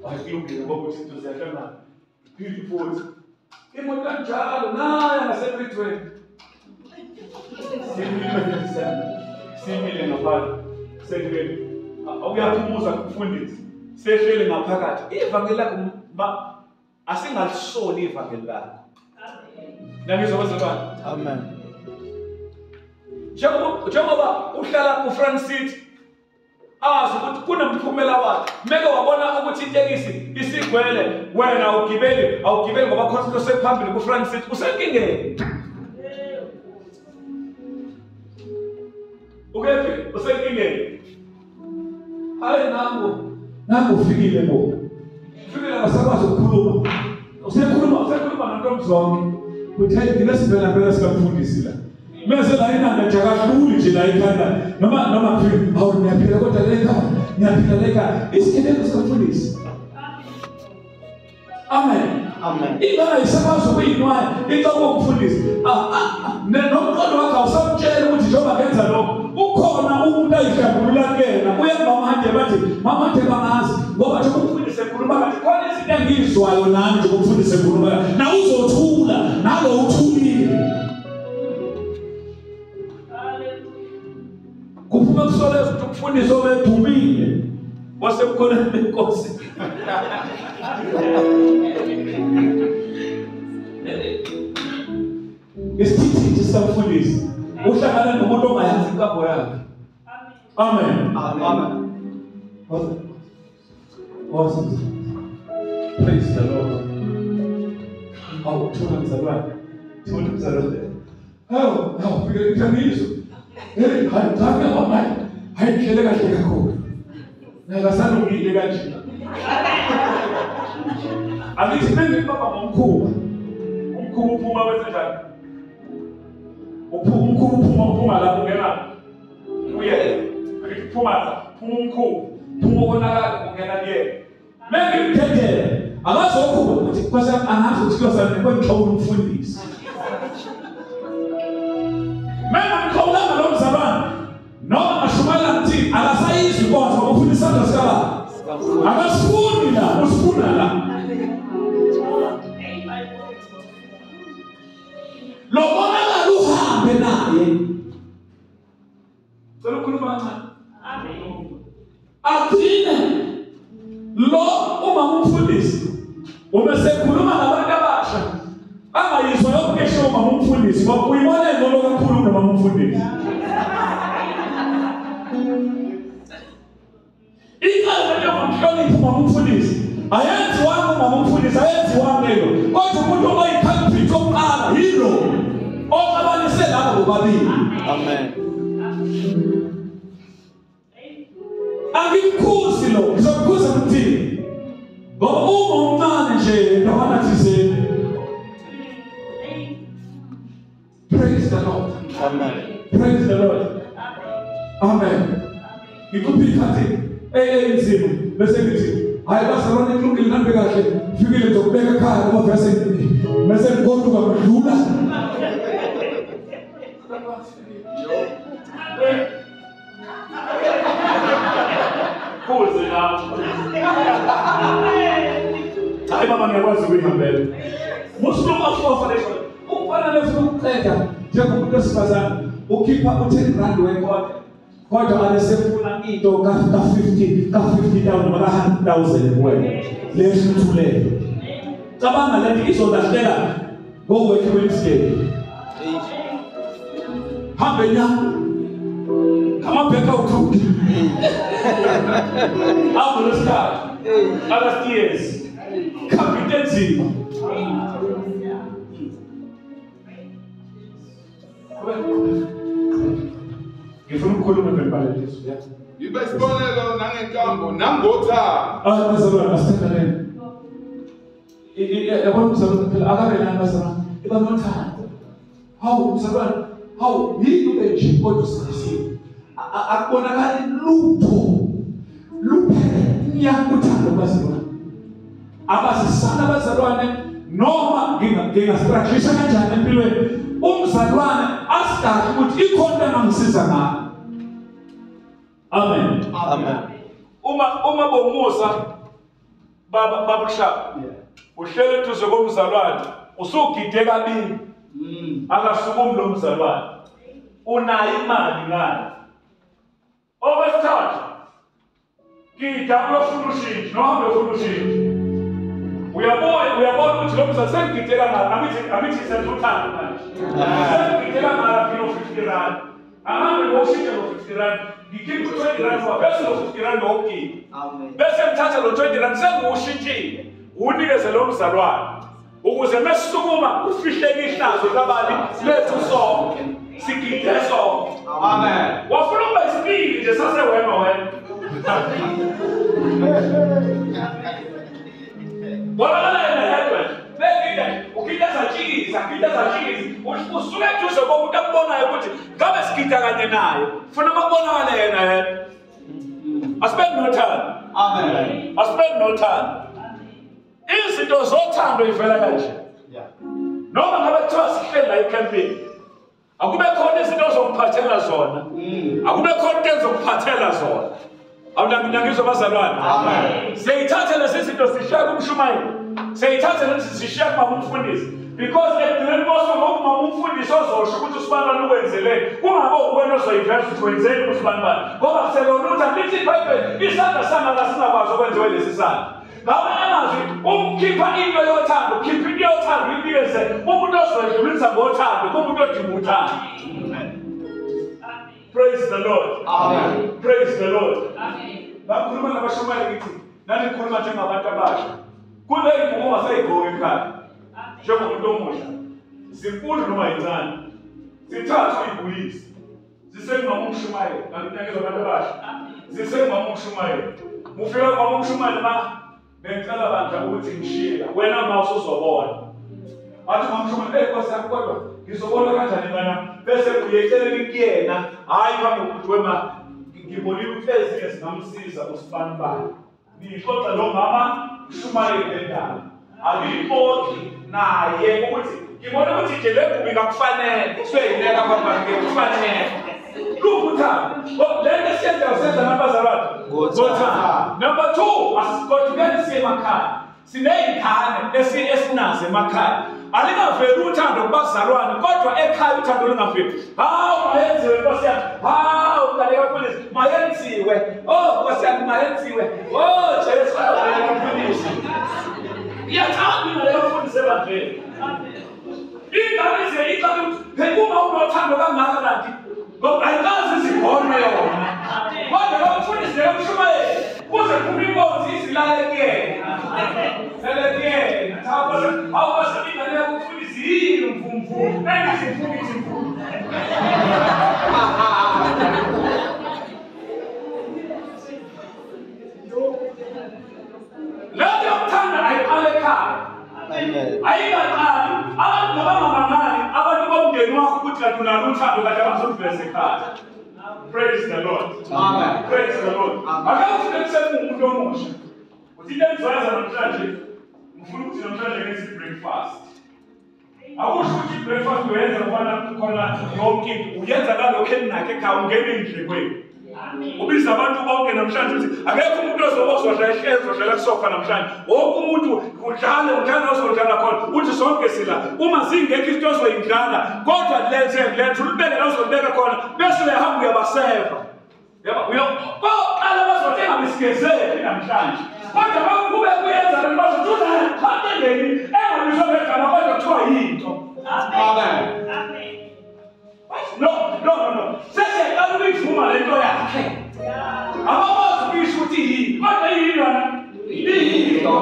Hayi kulungile ngoba ukuthi izinto ziyahlangana. Phinde futhi. Imoto kanjalo naya ngasepithweni. Simile ngaphandle. Sehlele. Awuyaphumuza kumfundisi. Sehlele ngaphakathi. Ivangeli lakho asingalisoli ivangeli lakho. Amen. Nangizwa bazalwane? Amen. Njengoba uhlala ku-front seat, azi ukuthi kunomphumela wakhe. Meke wabona ukuthi itekisi isigwele, wena awugibeli, awugibeli ngoba khona into sephambili ku-front seat, usenkingeni. Ukephi? Usenkingeni. Hayi nangu, nangu ufikile bo. Ufikile akasakwazi ukukhuluma. Usekhuluma, usekhuluma nontombi zonke. Uthe ngilesivela phela sikamfundisi la. Mese la inanda nje akahluli nje la ekhanda. Noma phila, hawu ngiyaphila kodwa le ekhaya, ngiyaphila le ekhaya. Isigebengu sikamfundisi. Amen. Amen. Ingane ayisakwazi ukuyinwaya icaba umfundisi. Nomqondo wakhe awusamtshela ukuthi njengoba ngenza lokho, ukhona umuntu ayihlambulula kuyena. Uye kumama Hande bathi, mama Hande bangazi ngoba nje umfundisi ekhuluma kathi khona izinto engiyizwayo nami nje umfundisi ekhuluma kathi. Na uzothula, nalo uthulile. Kuphuma kusoleza ukuthi umfundisi obedumile wasemkhoneni benkosi. Isithithithi sikamfundisi uhlangana nomuntu ongayazi inkambo yakhe. Amen. Amen. Awesome. Praise the Lord. Awu thula mzalwane. Thula mzalwane. Hawu, hawu fikele inhlanganiso. Hey, hayi cha hayi. Hayi ngihlele kahle kakhulu. Nakasalungile kanje. Angithi bengibaba ngomkhuba. Umkhuba uphuma wenze njani? Umkhuba uphuma lapho ungena kuye. Angithi phuma la, phuma umkhuba. Phuma konakala ungena kuyena. Mengimthethele akazokhuba ukuthi Nkosi yami angazi ukuthi kuyosana kwengixhawula umfundisi. Mengamxhawulanga lo mzalwane noma ngashumayela ngithi akasayizwi inkonzo ngoba ufuna isandla sikababa. Akasifuni la, usifuna la. Lo bonakala uhambe naye. Cela ukukhuluma kancane. Amen. Agcine lo uma umfundisi uma sekhuluma nabantu abasha angayizwa yonke esho uma umfundisi ngoba uyibona ngcono kakhulu kunoma umfundisi. Icala lomhloniphi uma umfundisi ayenziwanga uma umfundisi ayenziwanga leyo, kodwa umuntu oyiculprit oqala yilo oxabanise labo bobabili. Amen. Angikukhuzi lo, ngizokukhuza ngithini? Ngoba uma umncane nje ndawana thizeni. Praise the Lord. Amen. Praise the Lord. Amen. Ngikuphi ikhathi eyinzima bese ngithi hayi bazalwane kulungile nihambe kahle, fikile ngizokubeka ekhaya ngoba vese bese ngigoduka ngidlula. Kuze la. Hayi baba ngiyakwazi ukuyihambela. Muslim afofa lesho. Umfana lefuna ukuqeda njengomuntu wesifazane ukhipha u10 rand wenkota. Kodwa alesefuna into ka50 ka50,000 noma ka100,000 kuwena. Lehluthulelo. Cabanga lento izolahleka ngo-work Wednesday. Hambe nya. Kamabheka uthuli. Awulosikhathi. Last years. Khamba enzima. Ngifuna ukukhuluma ngebhayibheli Jesu ya. Yiba isibonelo nangenkambo nangothando. Ah bazalwane asithandaneni. Yabona umzalwane phela akabe nani bazalwane iba nothando. Hawu mzalwane, hawu yini ube nje kodwa usindisiwe. Akubonakali lutho. Luphenya uthando bazalwane. Abasisana bazalwane noma ngingastructure kanjani empilweni. Umzalwane asikahle ukuthi ikhona engangisiza ngayo. Amen. Amen. Uma bomusa baba babushaba. Uhlele eduze komzalwane, usugide kabili. Akasukumi lo mzalwane. Unayo imali ngani? Okwesithathu, gida uyofuna ushintsho, noma uyofuna ushintsho. Uyabona ukuthi lo mzalwane sengigide kangaka, amithi senza uthando manje. Sengigide kangaka ngino 50 rand. Ahambe ngoshintsha ngo 50 rand. Ngikhipha u20 rand bese lo 50 rand wokugida. Bese ngithatha lo 20 rand sengiwushintshile. Unikeze lo mzalwane ukuze mesukuma kufihleke ihlazo labani lethu sonke sigide sonke. Amen. Wafuna ukuba isibili nje sasewema wena. Bonakala yena yedwa begida ugida zatshikiza gida zatshikiza usuke eduze komuntu akubonayo ukuthi ngabe sigida kanye naye funa makubonakale yena yedwa. Asibe nothando. Amen. Asibe nothando. Izinto zothando ivela kanje. Noma ngabe kuthiwa sihleli la ecampini, akube khona izinto ozokuphathela zona. Akube khona into ezokuphathela zona. Awunangizwa bazalwane. Amen. Siyithathe lezi zinto sishiya kumshumayeli. Siyithathe lezi sishiya kumama umfundisi. Because ekugcineni kosuku umama umfundisi ozosho ukuthi usibanibani ukwenzeleni. Kungabe uwena ozoyiveza ukuthi wenzeni usibanibani. Ngoba kuselona uthando lithi iBhayibheli isandla sami akasingakwazi okwenziwe lesi sandla. Ngamanye amazwi umkhipha into yothando, khipha into yothando uyinikeze umuntu ozoyidlulisa ngothando kumuntu odinga uthando. Praise the Lord. Amen. Praise the Lord. Amen. Bakhuluma nabashumayeli ngithi nanikhuluma njengabantu abasha. Kule ingubo ongasayigqoki ekhaya. Njengomuntu omusha. Zinkulu noma yincane. Zithathe uyibuyise. Zisekumama umshumayeli, nginikeza abantu abasha. Zisekumama umshumayeli. Ufika kumama umshumayeli ma bengicela bandla ukuthi ngishiye wena ma usuzobona. Athi mamshumayeli, "Eh Nkosi yami kodwa ngizobona kanjani mina?" Bese uyeceleni kuyena, hayi phambi kokuthi wema ngibonile ukuthi ezinye zingamsiza usibanibani. Nixoxa lo mama ushumayeli le ndaba. Angiyixoxi naye ukuthi ngibona ukuthi nje le ngubo ingakufanele. Usuyineka phambi kwakhe kufanele. Lukuthando. Le nto esiyenzayo senza nabazalwane. Ngothando. Number 2, asigodukeni siye emakhaya. Siney'ngane esinazo emakhaya. Alingaveli uthando kubazalwane kodwa ekhaya uthando lungaveli. Hawu mayenziwe Nkosi yami. Hawu ngane kamfundisi mayenziwe. Oh Nkosi yami mayenziwe. Oh Jesu ngane kamfundisi. Iyathanda ingane kamfundisi ebandleni. Ingane ize ixake ukuthi phela uma unothando kangaka kanti ngoba ayikaze izibonwe yona. Kodwa lo mfundisi lekamshumayeli kuze kuphume inkonzo izilale kuyena. Lale kuyena. Awukwazi ingane yakho umfundisi yini umfumfu. Engithi mfumfu. Lento yokuthanda ayiqale ekhaya. Ayingaqali abantu abangamanani abantu bomndeni wakho ukuthi kanti unalo uthando kanti abazoluveza ekhaya. Praise the Lord. Amen. Praise the Lord. Ake ufike kusemuntu omusha. Uthi into engizoyenza namhlanje ngifuna ukuthi namhlanje ngenze breakfast. Akusho ukuthi breakfast uyenza ngoba khona yonke into uyenza ngalokho eninakho ekhaya ungene endlekweni. Ubiza abantu bonke namhlanje uthi akekho umuntu ozodlala kusofa namhlanje. Wonke umuntu udlale ozodlala khona. Uthi sonke sila. Uma zingekho izinto ozoyidlala, kodwa lethe ulibeke la uzolibeka khona bese uyahamba uyabaseva. Yabo uyoqala bazothenga besigezele namhlanje. Kodwa bakube kuyenza lento bazothi unaqhatengeni engabizwa ngegama kodwa kuthiwa yinto. Amen. Amen. No. Sesiqala ukuyivuma lento yakhe. Abakwazi ukuyisho ukuthi yini, kodwa yini yona? Iyinto.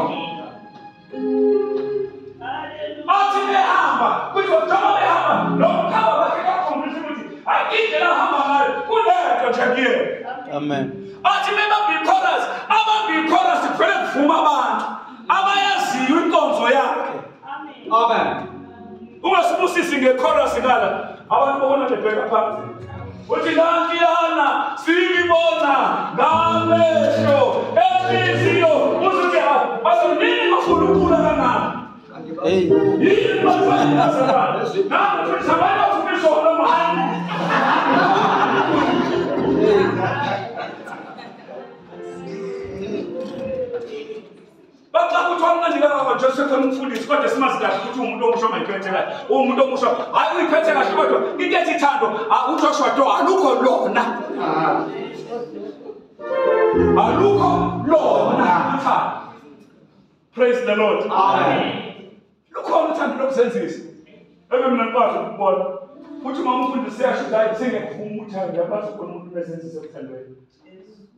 Athi behamba, kuthiwa njengoba behamba, lo mkhaba wakhe kakhombisa ukuthi hayi indlela ahamba ngayo kunento nje kuyena. Amen. Athi bebambe ichorus, abambe ichorus kuvele kuvuma abantu abayaziyo inkonzo yakhe. Amen. Ungasibusisi ngechorus ngala. Abantu babona bebheka phansi. Uthi nankiyana siyibona ngamehlo enhliziyo uzuthi bazoningi bafuna ukukhula kangaka. Hey. Yini bafuna nangu futhi abantu bafuna isona mani. Baxa kuthiwa mnandi kangaka nje sekhona umfundisi kodwa simazi kahle ukuthi uwumuntu omusha ongayiphethe kahle. Uwumuntu omusha, hhayi uyiphethe kahle kodwa into ethi ithando uJoshua do alukho lona. Alukho lona uthando. Praise the Lord. Amen. Lukhona uthando lokuzenzisa. Ebe mina ngikwazi ukubona. Futhi uma umfundisi siyasho ukuthi hayi sengiyakuvuma uthando uyabazi ukubona umuntu bezenzisa ethandweni.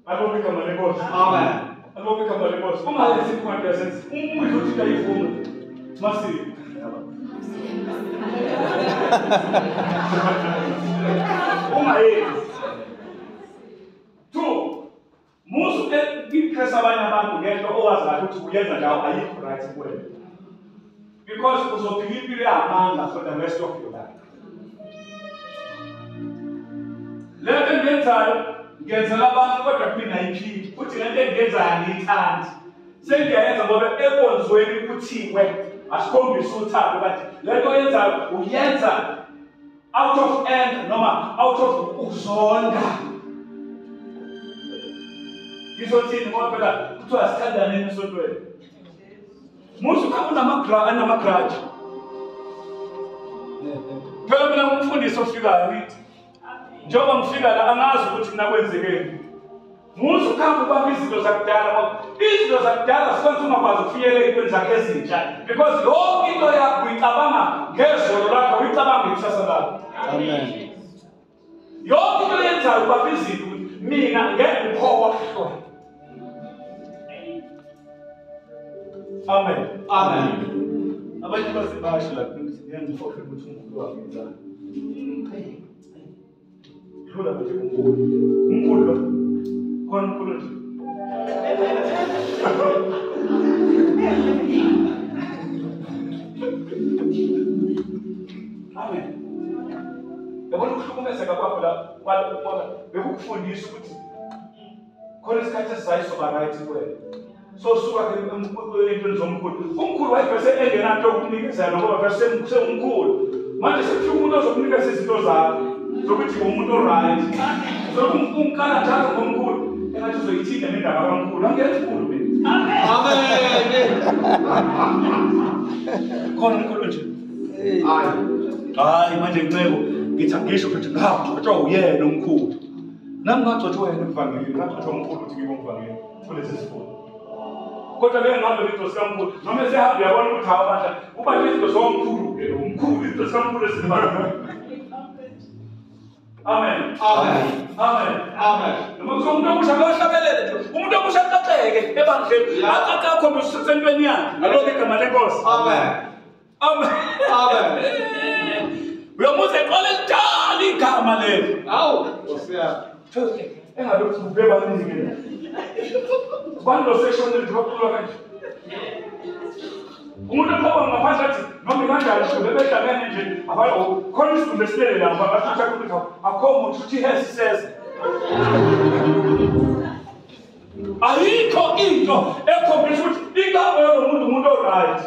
Alibonge igama lenkosi. Amen. Alibonge igama lenkosi. Ungayenzi incwadi yazenzi. Umuzwe ukuthi ayivuma. Masi. Ungayenzi. 2. Musu ipress abanye abantu ngento owazi kahle ukuthi uyenza njalo ayikho right kuwena. Because uzophila impilo yamanga for the rest of your life. Lento engiyenzayo ngiyenzela abantu kodwa kumina ayiphili. Futhi lento engiyenzayo angiyithandi. Sengiyayenza ngoba enkonzweni kuthiwe asikhombise uthando kanti lento oyenzayo uyenza out of anger noma out of ukuzonda. Ngizothini ngoba phela kuthiwa sithandaneni esontweni. Musu kama unamagrudge. Phela mina ngumfundisi ofikayo ngithi. Njengoba ngifika la angazi ukuthi mina kwenzekeni. Musu khamba ubamba izinto zakudala ngoba izinto zakudala sikwenza ungakwazi ukufinyelela ey'ntweni zakho ezintsha because yonke into yakho uyicabanga ngezolo lakho uyicabanga ngekusasa lakho. Amen. Yonke into oyenzayo ubamba izinto ukuthi mina ngeke ngikhohlwe. Amen. Amen. Abanye baze basho la ukuthi ngeke ngikhohlwe ukuthi umkhulu wami wenzani. Dlula manje umkhulu. Umkhulu lo. Khona umkhulu nje. Amen. Yabona ukuhlukumezeka kwakho la kwala bekukufundisa ukuthi khona isikhathi esizayo soba right kuwena. So suka ke entweni zomkhulu. Umkhulu wayevese engenanto yokunikeza ngoba vese sengumkhulu. Manje sekufika umuntu ozokunikeza izinto zakhe zokuthi umuntu oright. Zokumkala njalo ngomkhulu. Engathi uzoyithinta nendaba kamkhulu. Angiyenzi mkhulu mina. Amen. Khona umkhulu nje. Hayi. Hayi manje ncebo ngithi angisho futhi ngagcotshwa uyena umkhulu. Nami ngagcotshwa yena emvangeli, ngagcotshwa umkhulu ukuthi ngibe umvangeli kulesi sifundo. Kodwa ngeke ngihambe izinto zikamkhulu noma esehamba uyabona ukuthi hawu bandla kuba izinto zomkhulu ke umkhulu izinto zikamkhulu ezibalulekile. Amen. Amen. Amen. Amen. Noma kuthiwa umuntu omusha akahlabelele nje umuntu omusha aqaqeke ebandleni aqaqe akhombise usentweni yakhe ngalokho igama lenkosi. Amen. Amen. Amen. Uyomuza eqola elidala igama leli. Awu, Nkosi yami. Engabe kuthi ubeba nini ke. Ubani lo seshonele nje bakhuluma kanje. Umuntu ophuma ngaphandle athi noma kanjani nje bebehlangene nje abayo khona isidumbu esilele lapha bahlutha ukuthi akho muntu uthi hesiseza. Ayikho into ekhombisa ukuthi igama lomuntu umuntu oright.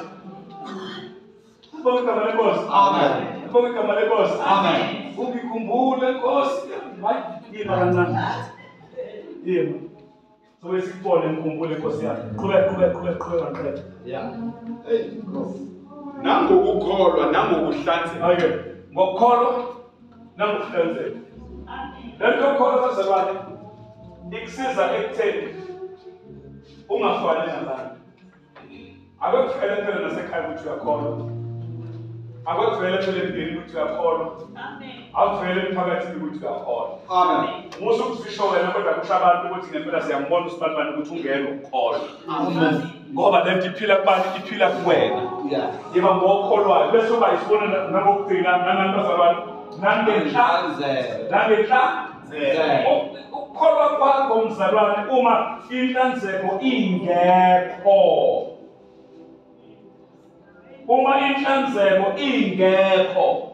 Bonke igama lenkosi. Amen. Bonke igama lenkosi. Amen. Ungikhumbule Nkosi. Hayi, yima kancane. Yebo. So sikubone ngikhumbule Nkosi yami. Qhubeka ngiqede. Yeah. Hey, Nkosi. Nangokukholwa nangokuhlanzeka. Ayike. Ngokukholwa nangokuhlanzeka. Amen. Lento yokukholwa bazalwane ikusiza ekutheni ungafani nabantu. Akukuvele phela nasekhaya ukuthi uyakholwa. Akukuvele phela emndenini ukuthi uyakholwa. Amen. Akuvele emphakathini ukuthi uyakholwa. Amen. Musa ukuzisho wena kodwa kusho abantu ukuthi ngempela siyambona usibanibani ukuthi ungena ukukholwa. Amen. Ngoba lento iphila kubani, iphila kuwena. Yeah. Yiba ngokholwayo bese uba isibonelo nangokugcina nangantwazalwane nangenhlanzeko. Ukukholwa kwakho mzalwane uma inhlanzeko ingekho. Uma inhlanzeko ingekho,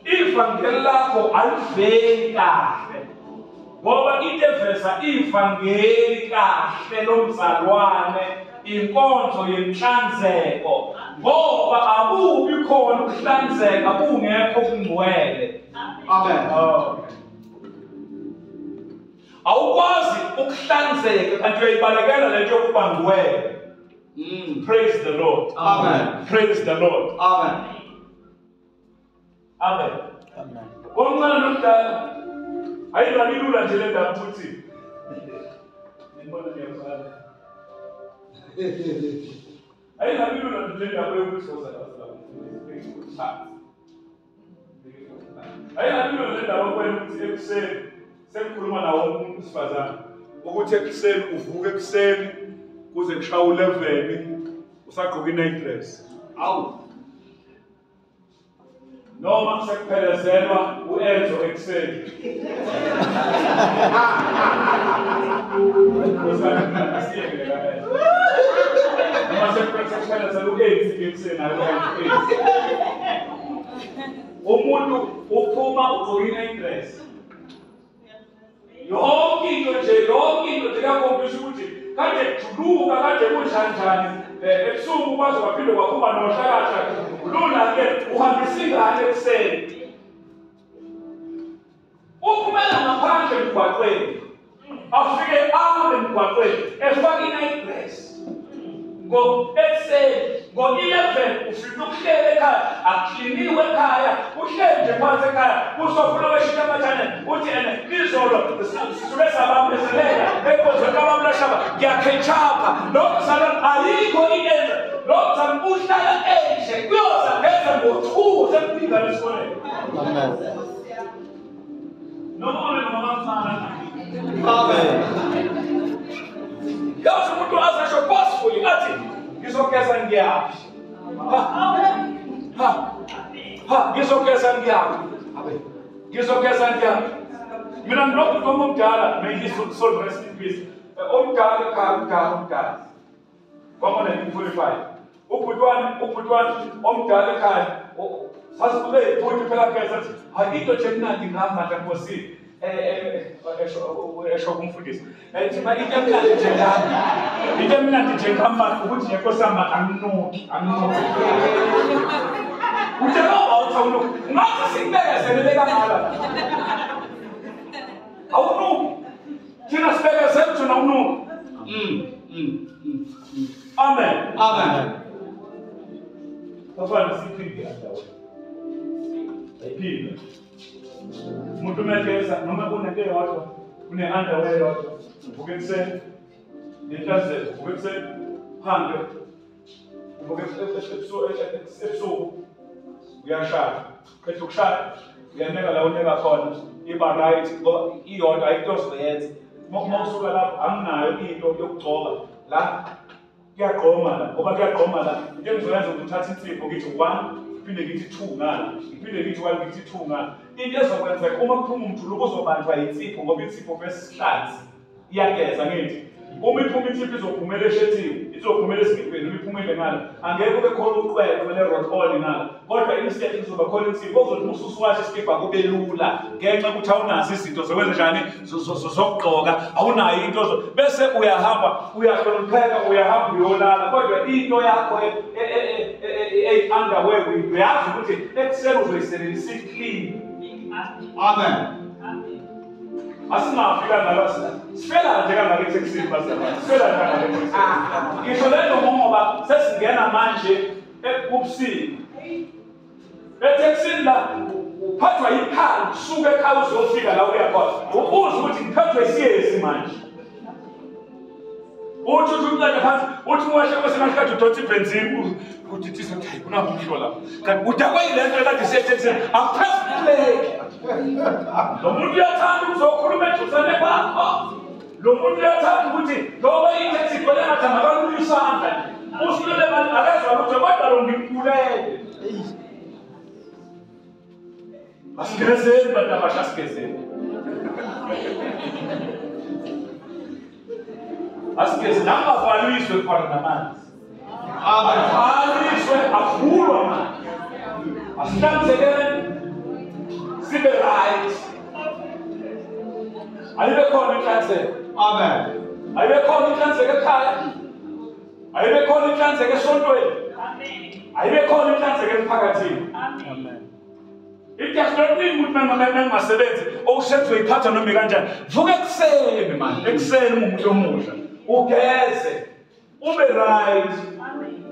ivangeli lakho aliveli kahle. Ngoba into eveza ivangeli kahle lomzalwane inkonzo yenhlanzeko. Ngoba akubi khona ukuhlanzeka kungekho okungcwele. Amen. Awukwazi ukuhlanzeka kanti uyayibalekela lento yokuba ngcwele. Praise the Lord. Amen. Praise the Lord. Amen. Amen. Amen. Omncane nomdala ayingabi lula nje le ndaba ukuthi ngibona ngiyabhala. Ayingabi lula nje le ndaba yokuthi ayingabi lula le ndaba kwena ukuthi ekuseni sekukhuluma nawo umuntu wesifazane ukuthi ekuseni uvuke ekuseni kuze kushaye u11 usagqoka i-night dress. Awu. Noma sekuphelezelwa u-Enzo ekuseni. Noma sekuphelezelwa u-Enzo ekuseni ayi-Enzo. Umuntu uphuma ugqoka i-night dress. Yonke into nje yakhombisa ukuthi kade kujuluka kade kunjanjani ebusuku kwaze kwaphinde kwaphuma nohlakahla lula ke uhambisa ingane ekuseni uphumela ngaphandle emgwaqweni afike ame emgwaqweni efake i-night dress ngo ekuseni ngo-11 ufika ukuhlele ekhaya akukliniwe ekhaya uhleli nje phansi ekhaya kusofuna weshintsha ama-channel uthi ene izolo sisuke sabambezeleka enkonzweni kabamlashaba ngiyakhechapha lo mzalwane ayikho into enza lo mzalwane uhlala enje kuyoza ngeza ngo-2 sekufika esikoleni. Amen. Noma ube nomamncane. Amen. Yazi umuntu azasho forcefully athi ngizogeza ngiyaphi. Ha ngizogeza ngiyaphi. Ngizogeza ngiyaphi. Mina ngilokhu omdala may his soul rest in peace. Omdala ekhaya omdala. Ngo-1945. Ubhutwane omdala ekhaya sasibuke ibhuti phela geza athi hayi into nje emnandi ngihamba Nkosi. Esho kumfundisi ethi ma into emnandi nje ngami into emnandi nje ngami ukuthi nje Nkosi yami anginuki uthe ngoba uthi awunuki ngathi sikubekezelele kangaka awunuki thina sibekezele thina awunuki. Amen. Amen. Bafana siphinde ndawo ayiphinde umuntu umegeza noma kunento eyodwa une-underwear eyodwa uvuke ekuseni nenhlanzeko uvuke ekuseni uhambe uvuke ebusuku uyashaya qeda ukushaya uyaneka la uneka khona iba right ngoba iyodwa ayikho into ozoyenza. Uma usuka lapho anginayo into yokugcoba la kuyagqoma la ngoba kuyagqoma la into engizoyenza ukuthi uthathe insipho ngithi 1 phinde ngithi 2 ngala ngiphinde ngithi 1 ngithi 2 ngala into ezokwenzeka uma kuphuma umjuluko uzobanjwa insipho ngoba insipho vesihlanzi iyageza ngithi uma iphuma insipho izophumela eshethini izophumela esikibheni uma iphumele ngala angeke kube khona uqwele le-roll on ngala kodwa instead kuzoba khona insipho ozothi ususiwashe isikibha kube lula ngenxa yokuthi awunazo izinto zokwenza njani zokugqoka awunayo into bese uyahamba uyahlonipheka uyahamba uyolala kodwa into yakho eyi-underwear uyazi ukuthi ekuseni uzoyisebenzisa clean. Amen. Amen. Asingafi kangaka sifela nje kangaka eTheksini bazalwane. Sifela nje kangaka eTheksini. Ngisho lento ngoba sesingena manje ebusika. ETheksini la uphathwa yikhanda usuke ekhaya uzofika la uya khona. Ubuza ukuthi ngiphathwe isiyezi manje. Uthi uncede phansi uthi uwashe kwesingathi udonsa ibhenzini uthi thisa hayi kunabusho lapha. Kanti udakwe yilento ekade siyeTheksini akuphefumuleki. Lo muntu uyathanda ukuzokhuluma eduzane kwakho. Lo muntu uyathanda ukuthi ngoba iTheksi igcwele ngathi angabalula isandla nje. Usulele manje akezwa lutho kodwa lo ngimkhulele. Asigezeni bantu abasha asigezeni. Asigezeni angavaliswe khona namanzi. Avaliswe avulwa manje. Asihlanzekeni sibe right. Ayibe khona inhlanzeko. Amen. Ayibe khona inhlanzeko ekhaya. Ayibe khona inhlanzeko esontweni. Amen. Ayibe khona inhlanzeko emphakathini. Amen. It does not mean ukuthi mangasebenzi okushenziwe iphatha noma kanjani. Vuka ekuseni man, ekuseni umuntu omusha. Ugeze. Ube right.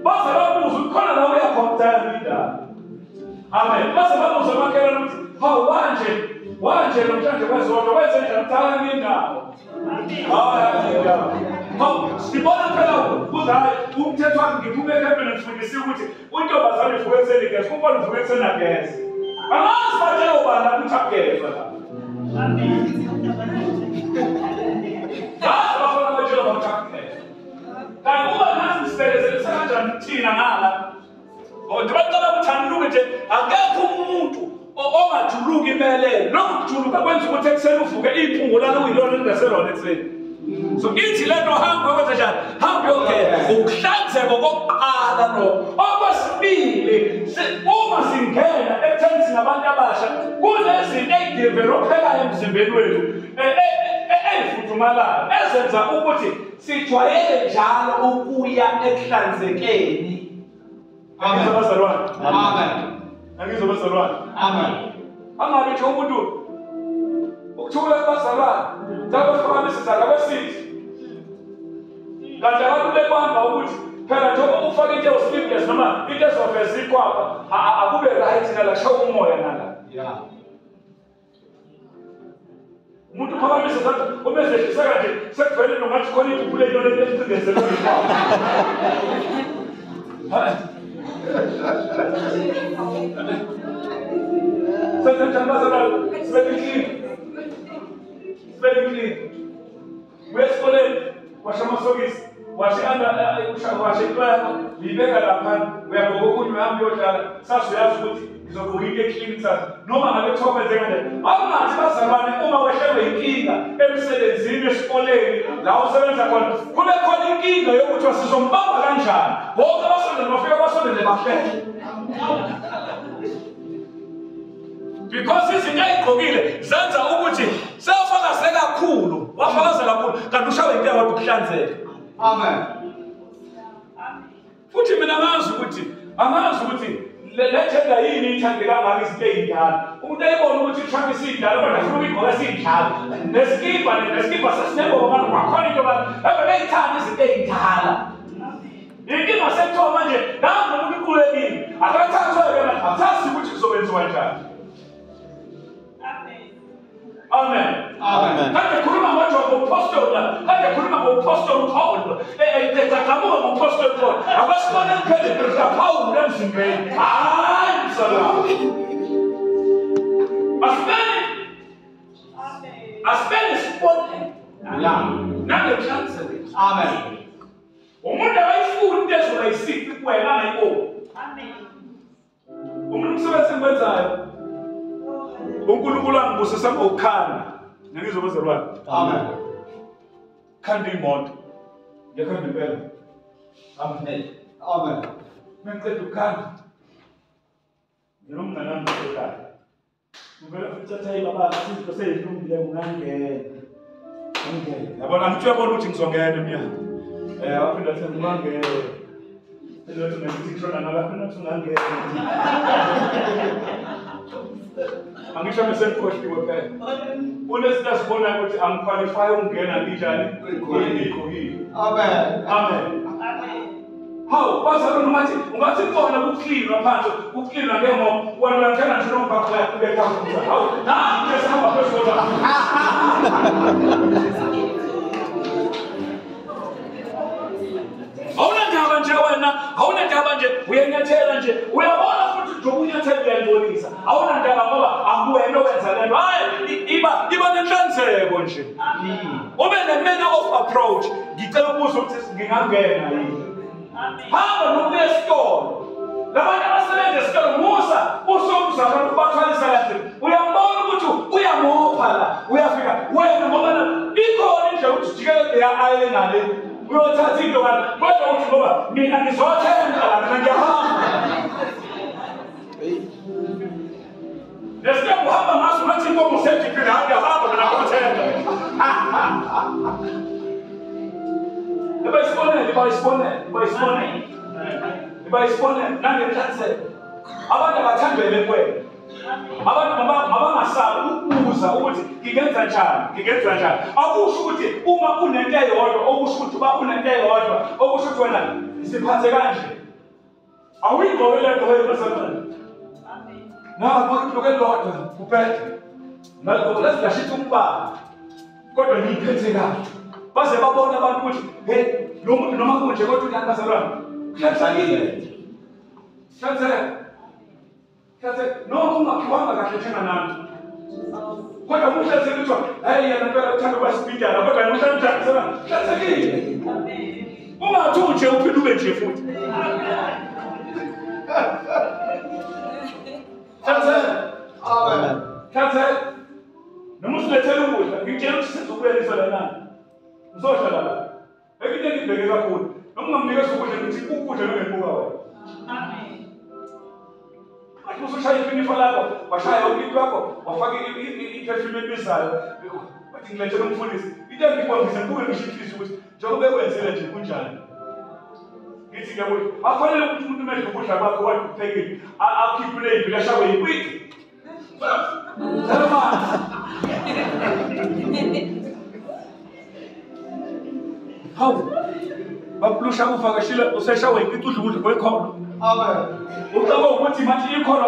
Baze babuze khona la uyakhona indaba. Amen. Baze babuze amakhelwane ukuthi hawu wanje namhlanje kwezonto wenze njani uthanda indawo. Hayi indawo. Hawu sibona phela kuze hayi umthetho wakhe ngiphume ekhempeni ngifundisiwe ukuthi untombazane uvuka ekuseni geze, umfana uvuka ekuseni ageze. Angazi batshela ubani ukuthi akugezwa la. Bazi bafana batshela ukuthi akugezwa. Kanti uba nazi sibekezelisa kanjani thina ngala. Kodwa bacela ukuthi aniluke nje akekho umuntu ongajuluki imelele. Lokhu kujuluka kwenza ukuthi ekuseni uvuke iphungo lalo kuyilona elingaselona ekuseni. So ithi lento hamba kwenza njani? Hamba uyogeza. Ukuhlanzeka kokuqala lo. Okwesibili, uma singena ekutheni singabantu abasha, kunezinto ey'develophekayo emzimbeni wethu ey'fudumalayo ezenza ukuthi sijwayele njalo ukuya ekuhlanzekeni. Angizwa bazalwane. Amen. Angizwa bazalwane. Amen. Angabi nje umuntu ukuthula kubazalwane, njalo siphakamisa izandla kwesithi. Kanti abalulekanga ukuthi phela njengoba ufake into ewu-sleeveless noma into ezoveza ikwapha, akube right nala kushawa umoya nala. Yeah. Umuntu uphakamisa izandla uma ezehlisa kanje sekuvele nongathi khona iphuphu leyona elicindezelwe ngekwapha. Senze njani bazalwane? Sibe clean. Sibe clean. Uya esikoleni, washa amasokisi, washe washe into yakho, uyibeka laphana, uyagqoka okunye uyahamba uyodlala. Sasa uyazi ukuthi ngizogqoka into e-clean kusasa. Noma ngabe kuthiwa kwenzeka kanjani. Awungathi bazalwane uma wehlelwe inkinga emsebenzini, esikoleni, la usebenza khona, kube khona inkinga yokuthi sizombamba kanjani. Bonke abasondele bafika basondele bahleke. Because izinto ayigqokile zenza ukuthi sewafakaze kakhulu, wafakaza kakhulu kanti ushawe into yakho ukuhlanzeka. Amen. Futhi mina angazi ukuthi le gender yini ithande kangaka izinto ey'ndala. Umuntu ayibone ukuthi i-trunk isiyindala kodwa afuna ukuyigqoka isiyindala. Nesikibha sesinengoma kwakhona into yoba ebe beyithanda izinto ey'ndala. Inkinga sekuthiwa manje nangu umuntu uqulekile akathathwe-ke manje asazi ukuthi kuzokwenziwa njani. Amen. Amen. Kade khuluma ngoJob umpostoli la, kade khuluma ngompostoli uPaul. Ecaqhamuka ngompostoli Paul. Abasibone kuphela kaPaul emzimbeni. Hayi mzalwane. Asibeni sibone. Yeah. Nangenhlanzeko. Amen. Umuntu akayifuni into ezoba isici kuwena angayiboni. Amen. Umuntu umsebenzi engikwenzayo uNkulunkulu angibusisa ngokukhanda. Ngizwa bazalwane. Amen. Khanda imoto. Ngiyakhanda impela. Amen. Amen. Mengiceda ukukhanda. Nginomngane wami ekhaya. Ngivela futhi athi hayi baba izinto seyilungile ungangena. Ungena. Yabona ngithi uyabona ukuthi ngizongena emnyango. Waphinda athi ungangena. Elothi ngithi kushona ngala khona athi ungangena. Angisho ngisekhohliwe phela. Kunezinto asibonayo ukuthi angiqualify ukungena nginjani ngigqokile. Amen. Amen. Amen. Hawu bazalwane ungathi khona kucleanwa phansi, kucleanwa ngengoba wena uyangena nje nomphakathi uyaqhubeka futhi. Hawu, nanti sihamba phezulu. Awunandaba nje wena, awunandaba nje, uyanyathela nje, uyabona futhi nje ukunyathela uyangcolisa. Awunandaba ngoba akuwena owenza lento. Hayi, iba nenhlanzeko nje. Ube ne-manner of approach. Ngicela ukubuza ukuthi ngingangena yini. Hamba nokuya esitolo. Labantu abasebenza esitolo musa usomzalwane ubathwalisa kahle. Uyambona ukuthi uyamopha la, uyafika wena ngoba ikhona indlela ukuthi ujikele leya ayele ngale. Uyothatha into ngale. Kodwa uthi ngoba mina ngizothenga la, mina ngiyahamba. Lesitolo uhamba ngaso ngathi inkomo sediphile, hamba ngiyahamba mina ngiyothenga. Iba isibonele nangenhlanzeko. Abantu abathandele kuwena. Abantu mabangasabi ukubuza ukuthi ngingenza njani. Akusho ukuthi uma unento eyodwa, okusho ukuthi uba unento eyodwa, okusho ukuthi wena siphathe kanje. Awuyigqoke le nto wena bazalwane. Nako ibhluke elilodwa kuphela. Nalokho lesingashitha umbala. Kodwa ngiyiphethe kahle. Baze babona abantu ukuthi hey lo muntu noma kunje kodwa unani bazalwane. Kuhlanzekile. Hlanzeka. Noma ungakhiwanga kahle njenganami. Kodwa kuhlanzekile kuthiwa hey yena impela uthanda ukuba sibidana kodwa uhlanzekile. Hlanzekile. Ungathi nje uphinde ube nje futhi. Hlanzeka. Amen. Hlanzeka. Noma usilethele ukudla, ngitshela ukuthi sizokuyelisa lana. Ngizohlala la. Ekinte ngibheke kakhulu. Noma ungamnikeza ukudla ngithi ukudla nongebuka wena. Amen. Athi usushaya ipinifa lakho, washaya yonke into yakho, wafaka i-perfume ebizayo. Wathi ngilethele umfundisi. Into engikubambise ngibuke ngisho inhliziyo ukuthi njengoba bekwenzile nje kunjani. Ngithi ngiyabona. Afanele ukuthi umuntu medla ukudla kwakho wathi uphekile, akhiphe imbila ashawe yikwiti. Hawu, babulusha kuvakashile useshawe yikwiti udla ukudla kwekhona. Amen. Ucabanga ukuthi manje ikhona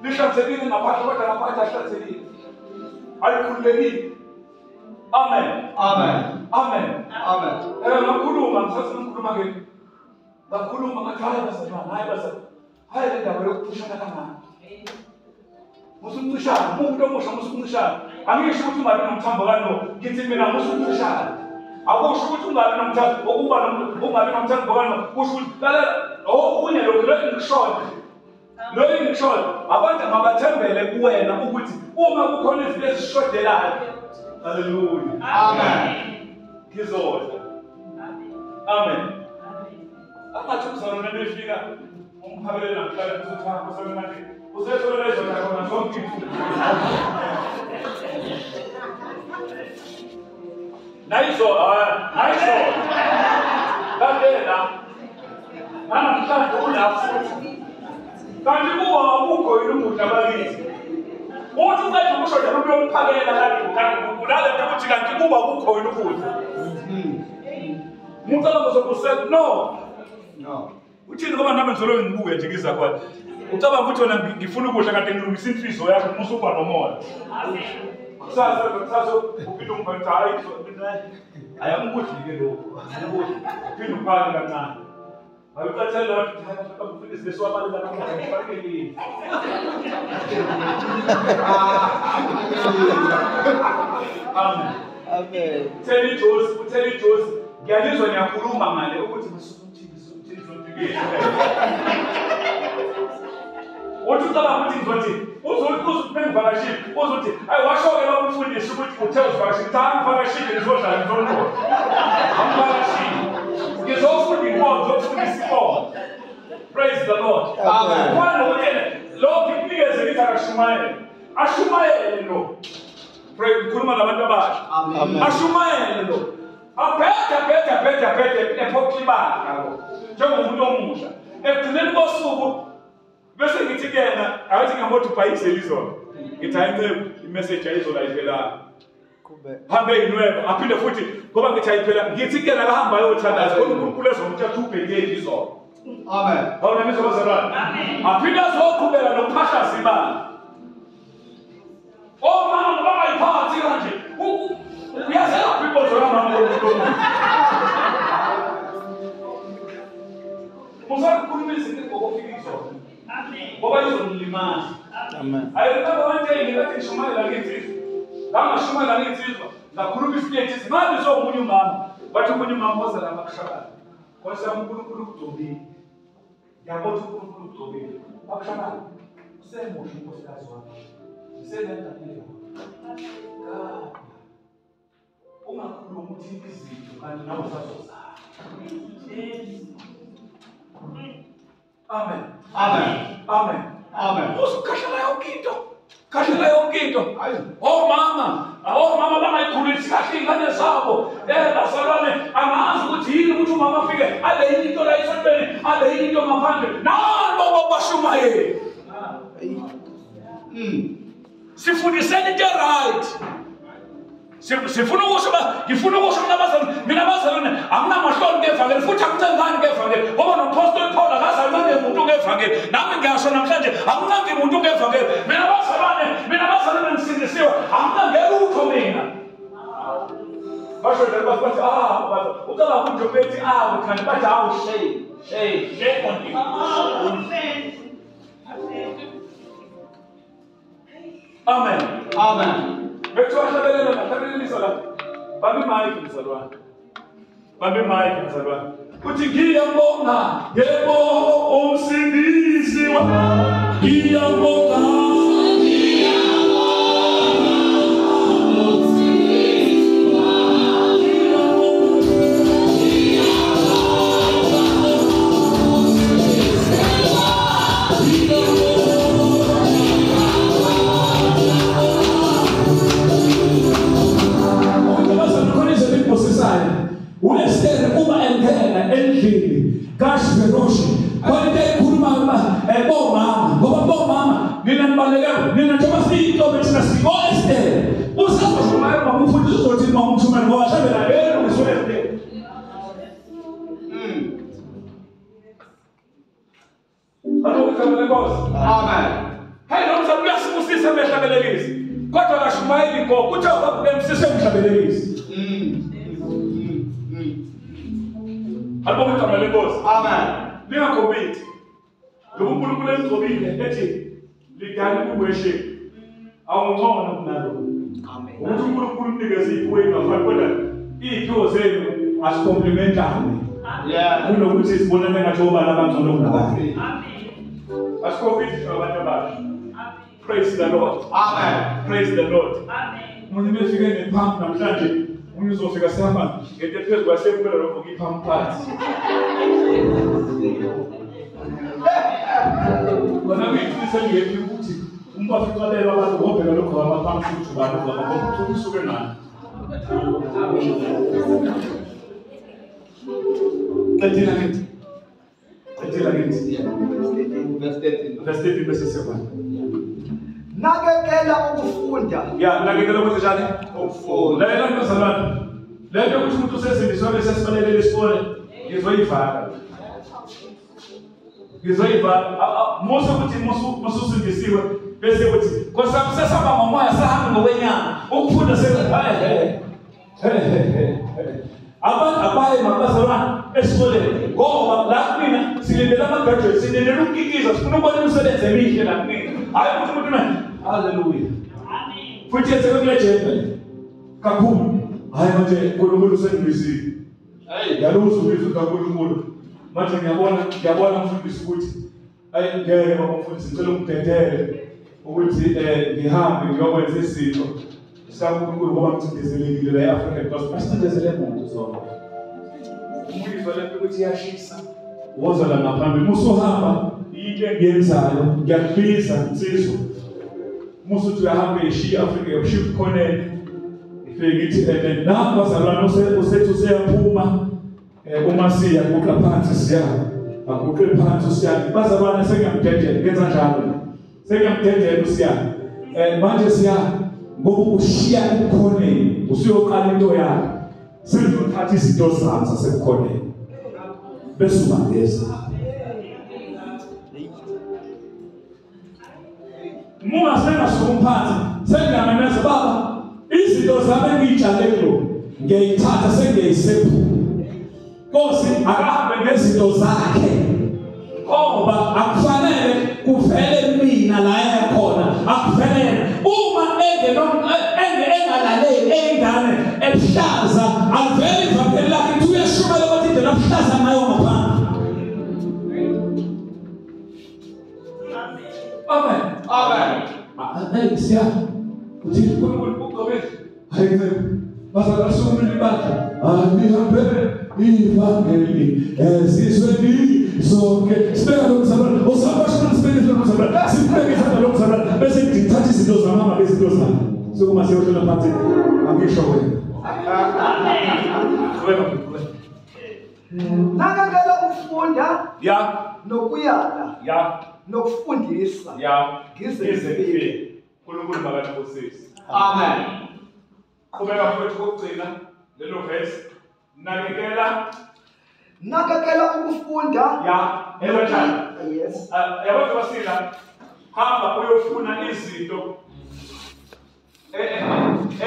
lihlanzekile ngaphandle kodwa ngaphandle ahlanzekile. Alikhululekile. Amen. Amen. Amen. Amen. Ngakhuluma ngisathi ngikhuluma ke. Ngakhuluma ngathi hayi bazalwane, hayi bazalwane. Hayi le ndaba yokuphushana kangaka. Musuncishana, umuntu omusha musuncishana. Angisho ukuthi ungabi nomthambo kano, ngithi mina musuncishana. Akusho ukuthi ungabi nomthambo, ukuba ungabi nomthambo kano, kusho ukuthi lalela okunye lokhu lokhu ngikushoyo. Lokhu ngikushoyo, abantu mabathembele kuwena ukuthi uma kukhona izinto ezishodelayo. Hallelujah. Amen. Ngizodla. Amen. Angathi umzalwane befika umphakele namhlanje uzothi hamba usemnandi. Usethola izodla khona zonke izinto. Nayizo, nayizo. Kanti la. Namhlanje ulapho futhi. Kanti kuba akukho yini ukudla bakithi. Uthi uqeda ukusho nje uyomphakela kanti unalento ukuthi kanti kuba akukho yini ukudla. Ngicabanga uzokusela no. No. Uthini ngoba nami ngizolo ngibuke nje ngizakhona. Ucabanga ukuthi wena ngifuna ukudla kanti ngilungisa inhliziyo yakho musuba nomoya. Amen. Kusasa uphinde ungiphathe hayi hayi angikudli ke lokho. Angikudli. Uphinde uphake kancane. Hayi ucathela wathi hayi mfundisi lesiwabaleka namhlanje ngifakelile. Amen. Amen. Utheli Josi ngiyalizwa ngiyakhuluma ngale ukuthi masukuthini. Uthi ucabanga ukuthi ngizothi uzothi bengivakashile uzothi ayi washo-ke baba umfundisi ukuthi uthe uzivakashile cha angivakashile ngizodlala ngizonqola angivakashile ngizofunda inkonzo ngizofundisa inkonzo. Praise the Lord. Amen. Kufana nokuthi lo ngikunikeze ngithi akashumayele ashumayele lo. Pray ngikhuluma nabantu abasha. Amen. Ashumayele lo. Abhede ephoxa ibandla lo njengomuntu omusha ekugcineni kosuku bese ngithi kuyena awuthi ngiyamothi ubhayizele izolo. Ngithi hayi nceku, imessage ayizola iphelanga. Hambe inweba, aphinde futhi ngoba ngithi ayiphela, ngithi ke la hamba ayothandaza kodwa uNkulunkulu ezomthatha ubheke izolo. Amen. Awuna mizwa bazalwane. Amen. Aphinde azoqhubeka nokuphashaza imali. Omama bangayiphathi kanje. Uyazelaphi inkonzo kamama ngoNkulunkulu? Musakukhuluma izinto ngokufika izolo. Amen. Ngoba izomlimaza. Amen. I remember one day ngikathi ngishumayela ngensizwa. Ngangashumayela ngensizwa, ngakhuluma isitethi, ngabe somunye umama. Wathi omunye umama woza la makushakala. Nkosi yami uNkulunkulu ukugcobile. Ngiyabona ukuthi uNkulunkulu ukugcobile. Makushakala. Usemusha unkosikazi wami. Ngisenengane yakho. Ungakhulumi ukuthi izinto kanti nawe usazozala. Amen. Amen. Amen. Amen. Usukhahlela yonke into. Khahlela yonke into. Omama, omama bangayikhulisi kahle iy'ngane zabo. Bazalwane, angazi ukuthi yini ukuthi umama afike abe yini into la esontweni, abe yini into ngaphandle. Nabo bashumayeli. Sifundiseni into right. Sifuna ukusho ngifuna ukusho mina bazalwane anginamahloni ngevangeli futhi akuncengani ngevangeli ngoba noMpostoli Paul akaze muntu ngevangeli. Nami ngiyasho namhlanje angincangi muntu ngevangeli. Mina bazalwane ngisindisiwe, angincange lutho mina. Basho njalo bathi ucabanga ukuthi bethi uthanda bathi awu shame shame shame on you. Amen. Amen. Bekuthiwa hlabelela hlabelelisa la. Bambe mic mzalwane. Bambe mic mzalwane. Uthi ngiyabonga yebo umsindisi wami. Ngiyabonga umsindisi wami. U-Esther uma engena endlini kaShveroshi khona into ekhuluma bomama ngoba bomama nina nibaleka nina njengoba siyintombi thina singo-Esther usazoshumayela mama umfundisi uzothi mama umshumayela ngoba hlabela elungiswe Esther. Alokho lenkosi. Amen. Hey lo mzali uyasibusisa emehlabelelisi kodwa akashumayeli gogo kuthiwa baba emsise emhlabelelisi. Alibonge igama lenkosi. Amen. Ningakhompiti. Ngoba uNkulunkulu emgcobile ethi lidani ku-worship. Awungcono kunalo. Amen. Ukuthi uNkulunkulu unikeze iphiwo engafani kodwa iy'phiwo zenu asikomplementane. Yeah. Kunokuthi sibonane ngathi obani abangcono kunabanye. Amen. Asikhompiti abantu abasha. Amen. Praise the Lord. Amen. Praise the Lord. Amen. Umuntu befike nephampu namhlanje umuntu uzofika sihamba ngento ephezu kwasephela lokho ngiphampu phansi. Kona kuyiqinisa ngephi ukuthi umuntu aficalela abantu ngobheka lokho amaphampu ukuthi ubani ngoba ngoba usuke ngani. Qedela ngithi. Qedela ngithi. Verse 13. Verse 13 bese siyabona. Nakekela ukufunda. Ya, nakekela ukuthi njani? Ukufunda. Lalela bazalwane. Lento ukuthi umuntu usesindiswe bese sibalekele isikole ngizoyivala. Ngizoyivala. Musa ukuthi mususindisiwe bese kuthi Nkosi yami sesihamba ngomoya sahamba ngokwenyama. Ukufunda he. Abantu abaye mabazalwane esikoleni ngoba la kumina silindele ama-graduates, silindele ukukikiza, sifuna ukubona imisebenzi emihle la kumina. Hhayi ukuthi umuntu haleluya. Amen. Futhi yenzeke kule jembe kakhulu. Hhayi manje uNkulunkulu usengibizile. Ngiyaluzwa ubizo lukaNkulunkulu. Manje ngiyabona mfundisi ukuthi ayi ngeke baba mfundisi ngicela ungidedele ukuthi ngihambe ngiyokwenza izinto sikaNkulunkulu ngoba ngicindezelekile la e-Africa because asicindezele muntu zonke. Umuyizwa lento ukuthi iyashisa. Woza la ngaphambili. Musuhamba into engiyenzayo ngiyakubiza insizwa. Musuthi uyahamba eshiya i-Afrika uyashiya ubukhoneni. Ifike ithi nangu bazalwane usethi useyaphuma uma siya guqa phansi siya. Aguqe phansi usiya. Bazalwane sengiyamdedela ngenza njalo. Sengiyamdedela usiya. Manje siya ngoba ushiya ubukhoneni usuyoqala into yakho. Sengizothatha izinto zami zasebukhoneni. Bese ubangeza. Munga sengasukuma phansi sengiyamemeza baba izinto zami engiyitshale kulo ngiyayithatha sengiyayisephula. Nkosi akahambe ngezinto zakhe ngoba akufanele kuvele mina la ekhona akufanele uma engalaleli engane ebuhlaza akuvele ivangeli lakhe ukuthi uyashumela ukuthi indlela obuhlaza ngayo ngaphandle. Amen. Amen. Amen. Siya uthi uNkulunkulu ugcobile. Hayi bazalwane sukumile ibandla. Alihambe ivangeli ezizweni zonke. Sibeka lo mzalwane osabashana sibeke lo mzalwane sibeke isandla lo mzalwane bese ngithatha izinto zami ngabe izinto zami. Sokuma siyohlola phansi angisho wena. Amen. Nakakela ukufunda ya nokuyala ya nokufundisa ya ngize ngifike. uNkulunkulu makatubusise. Amen. Qhubeka futhi kokugcina lelo verse. Nakekela nakekela ukufunda ya ekanjani? Yes. Yabo basila hamba uyofuna izinto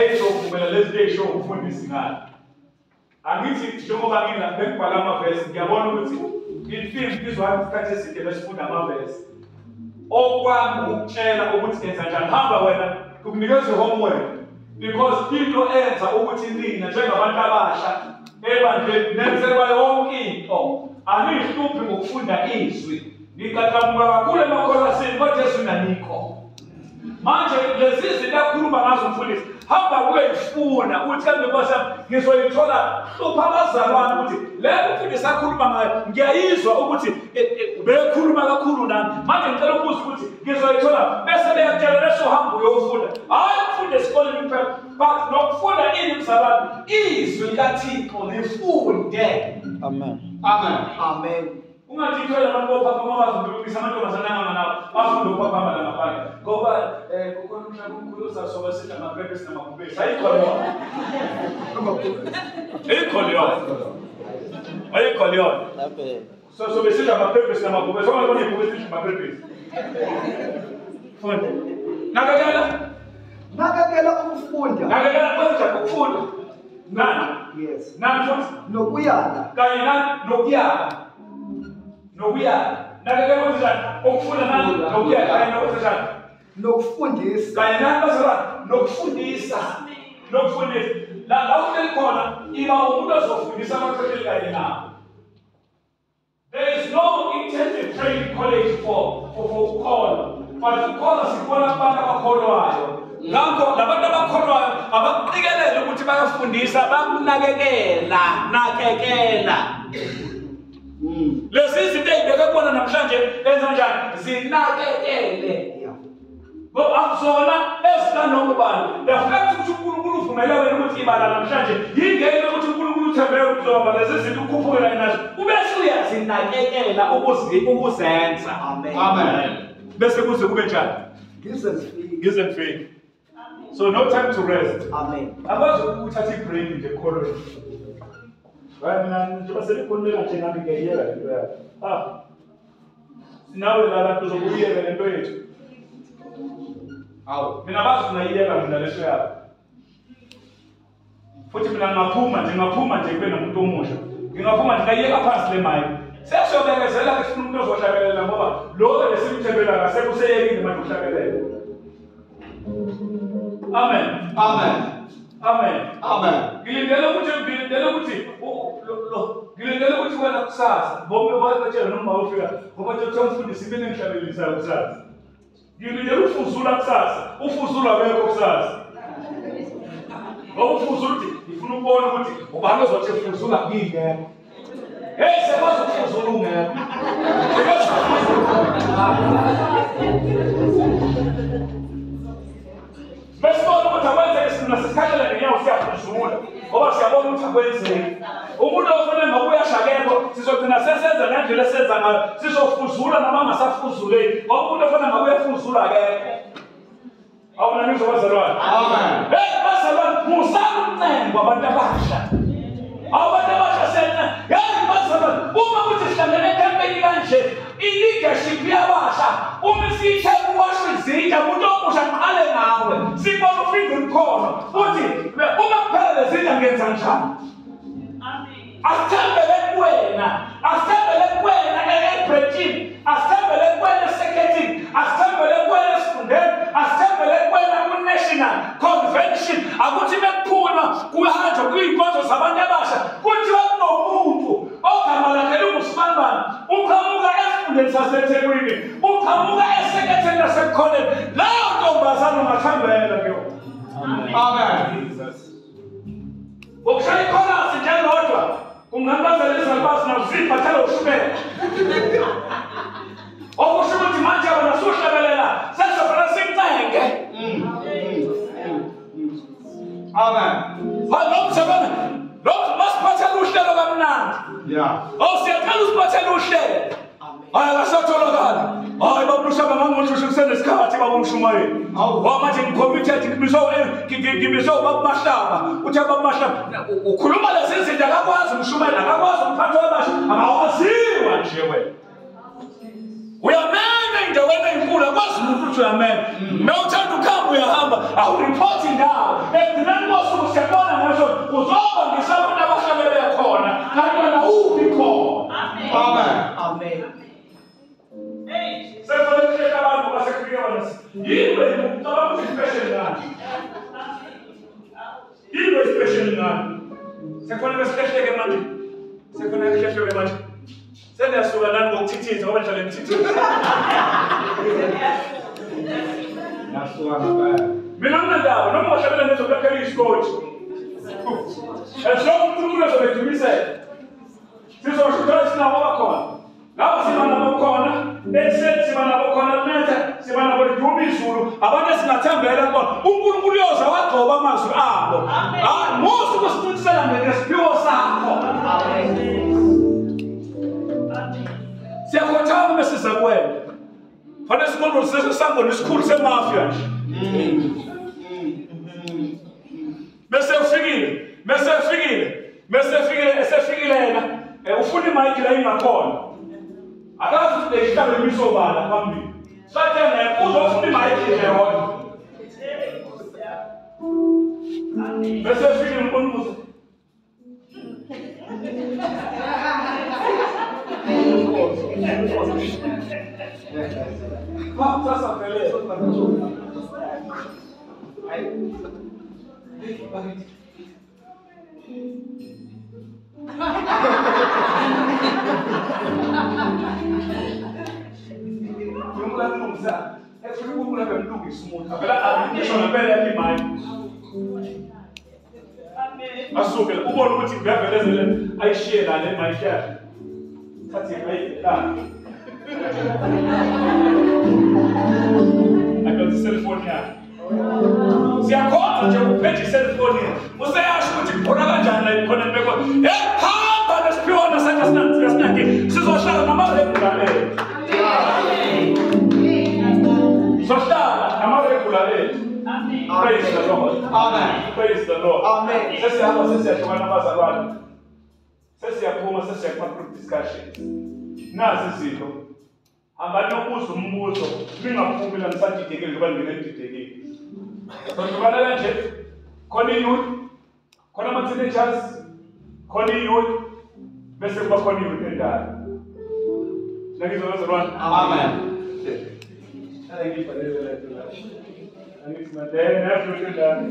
ezizovumela lezi eyisho ukufundisa ngalo. Angithi njengoba ngila bengibhala amavesi ngiyabona ukuthi ifilm izwa isikhathi eside besifunda amavesi. Okwami ukutshela ukuthi enza njani hamba wena kukunikeza homework because into enza ukuthi nina njengabantu abasha ebandleni nenzelwa yonke into anihluphi ngokufunda izwi niqaqamuka kakhulu emakholasini kodwa ezwini anikho. Manje lezi zinto akhuluma ngazo umfundisi hamba uyifuna uthi kambe Nkosi yami ngizoyithola hlupha abazalwane ukuthi le mfundisi akhuluma ngayo ngiyayizwa ukuthi ubekhuluma kakhulu nami manje ngicela ukubuza ukuthi ngizoyithola bese beyakutshela leso hamba uyofunda. Hayi ukufunda esikoleni kuphela but nokufunda ini mzalwane izwi likaThixo lifunde. Amen. Amen. Amen. Ungathi ithwele abantu bophapha bazi ukulungisa amantombazane anganganawo bafunde ukuphaphama la ngaphandle ngoba kukhona umhlaba omkhulu ozasoba sidla amapepe sinamabhubesi. Ayikho leyo. Ayikho leyo. Ayikho leyo. So so besidla amapepe sinamabhubesi. Ongabona ibhubesi lidla amapepe. Funda. Nakakela. Nakakela ukufunda. Nakakela kwenza ukufunda. Nani? Yes. Nani futhi? Nokuyala. Kanye nani nokuyala. Nokuyala. Nakakela kwenza ukufunda nani nokuyala kanye nokwenza nokufundisa. Kanye nani bazalwane nokufundisa. Nokufundisa. La uhleli khona iba umuntu ozofundisa abahleli kanye nawe. There is no intensive training college for ukukholwa. But ukukholwa sikubona kubantu abakholwayo. Ngakho labantu abakholwayo abaqikelele ukuthi bayafundisa bakunakekela, nakekela. Lezi izinto eyibeke kubona namhlanje enza njani zinakekele. Ngoba akuzona ezikanobani. The fact ukuthi uNkulunkulu uvumele wena ukuthi ibala namhlanje yingeke ukuthi uNkulunkulu uthembe ukuzoba lezi zinto ukhuphukela nazo. Ubese uyazinakekela ukuzenza. Amen. Amen. Bese kuze kube njani? Ngize ngifike. Ngize ngifike. So no time to rest. Amen. Akwazi ukuthatha ibreak nje ekholweni. Hayi mina njengoba selikhulumela nje nami ngiyayiyeka lento yakho. Ah. Sinawe la bantu uzokuyeka lento yethu. Awu, mina bazi ngayiyeka mina lento yakho. Futhi mina ngingaphuma nje kube nomuntu omusha. Ngingaphuma nje ngayiyeka phansi le mic. Sesiyobekezela ke sifuna umuntu ozohlabelela ngoba lo lesimthembela akasekuseyekile manje ukuhlabelela. Amen. Amen. Amen. Amen. Ngilindele ukuthi wena kusasa ngoba bayatshela noma ufika ngoba uthi umfundisi mina ngihlabelisa kusasa. Ngilindele ufuzula kusasa. Ufuzula wekho kusasa. Ngoba ufuzula uthi ngifuna ukubona ukuthi ubani ozothi ufuzula ngingekho. Hey sekwazi ukufuzula ungekho. Sekwazi ukufuzula. Besibona ukuthi akwenzeki sina sikhalela ngenyawo siyafuzula ngoba siyabona ukuthi akwenzeki. Umuntu ofanele ngoba uyashakekho sizogcina sesenza ngendlela esenza ngayo sizofuzula noma angasafuzuleki ngoba umuntu ofanele ngoba uyafuzula akekho. Awuna ngizwa bazalwane. Amen. Hey bazalwane, musakuncenga abantu abasha. Abantu abasha sena. Hey bazalwane, uma kuthi sihlangene ecampaign kanje, i-leadership yabasha, uma sishe kuwashwa izinja, umuntu omusha aqale ngawe. Sibona ufika umkhono. Uthi uma kuphela lezinja ngenza njani? Amen. Asithembele kuwena, asithembele kuwena ebranchini, asithembele kuwena esekethini, asithembele kuwena esifundeni, asithembele kuwena ku-national convention. Akuthi bekuphuma kuhanjwa kuyinkonzo zabantu abasha, kuthiwa kunomuntu ogama lakhe linguSibanibani, uqhamuka esifundeni saseThekwini, uqhamuka eseketheni laseKhoneni. Leyo ntombazane ungathembela kuyona. Amen. Ngokushaya ikhorasi nje lodwa kungabazela izalukazi naziphathele ushukela. Okusho ukuthi manje wena suhlabelela sesofana simcenge. Amen. Hayi lo msebenzi lo masiphathele uhlelo kamnandi. Yeah. Oh siyaqala usiphathele uhlelo. Hayi akasatholakali. Hayi baba ushaba ngangoshushu kusenesikhathi baba umshumayeli. Hawu manje ngicommitted ngibiswe ubaba Mahlaba. Uthi baba Mahlaba ukhuluma lezi zinto akakwazi umshumayeli, akakwazi umphathi wabasha, akawaziwa nje wena. Uyamema endaweni enkulu akwazi umuntu ukuthi uyamema. Mawuthanda ukuhamba uyahamba, awureport indawo. Ekugcineni kosuku siyabona ngisho uzoba ngisho abantu abahlale bekhona, kanti wena uphi khona. Amen. Amen. Sekufanele kuhleke abantu basekufike bona. Yini wena ucabanga ukuthi special ngani? Yini special ngani? Sekufanele sihlehleke manje. Sekufanele kuhlehleke manje. Seniyasuka nani ngokuthithiza ngoba nihlale nithithiza. Nasuka ngempela. Mina nginandaba noma ungahlabela ngezobulakhela isikotshi. As long uNkulunkulu ezobedumisela. Sizoshutha sinabo abakhona. Laba siba nabo khona, ekuseni siba nabo khona netha, siba nabo liduma izulu, abantu esingathembela kubona. uNkulunkulu uyoza wagcoba amazwi abo. Hayi, musa ukusincisela ngesiphiwo sakho. Siyakhothama bese kuwena. Fanele sibone sesangona isikhulu semafia nje. Bese ufikile, bese ufikile, bese ufikile, esefikile yena. Ufuna imic la ingakhona. Akazi ukuthi lehlalo imisobala phambili. Sathe uzofuna imic nje yona. Bese ufikile uMbuso. Sasa vele. Asuke ubone ukuthi kuyavelezele ayishiye la le mic yakhe. Thathe ayila. Akho cellphone yakhe. Siyakhona nje uphethe cellphone. Useyasho ukuthi khona kanjani la khona beko. Hey hamba nesiphiwana sakhe sinanti sizohlala nama-regular ethu. Sizohlala nama-regular ethu. Praise the Lord. Amen. Praise the Lord. Amen. Sesihamba sesiyahlukana abazalwane. Sesiyaphuma sesiya kuma-group discussions. Nazi izinto. Hambani nokubuza umbuzo, ningaphumi la nisadidekile njengoba ningene nididekile. Sohlukana kanje, khona i-youth, khona ama-teenagers, khona i-youth, bese kuba khona i-youth endala. Nangizwa bazalwane? Amen. Angiyibhalele le nto la. Angithi madene, nafika endala.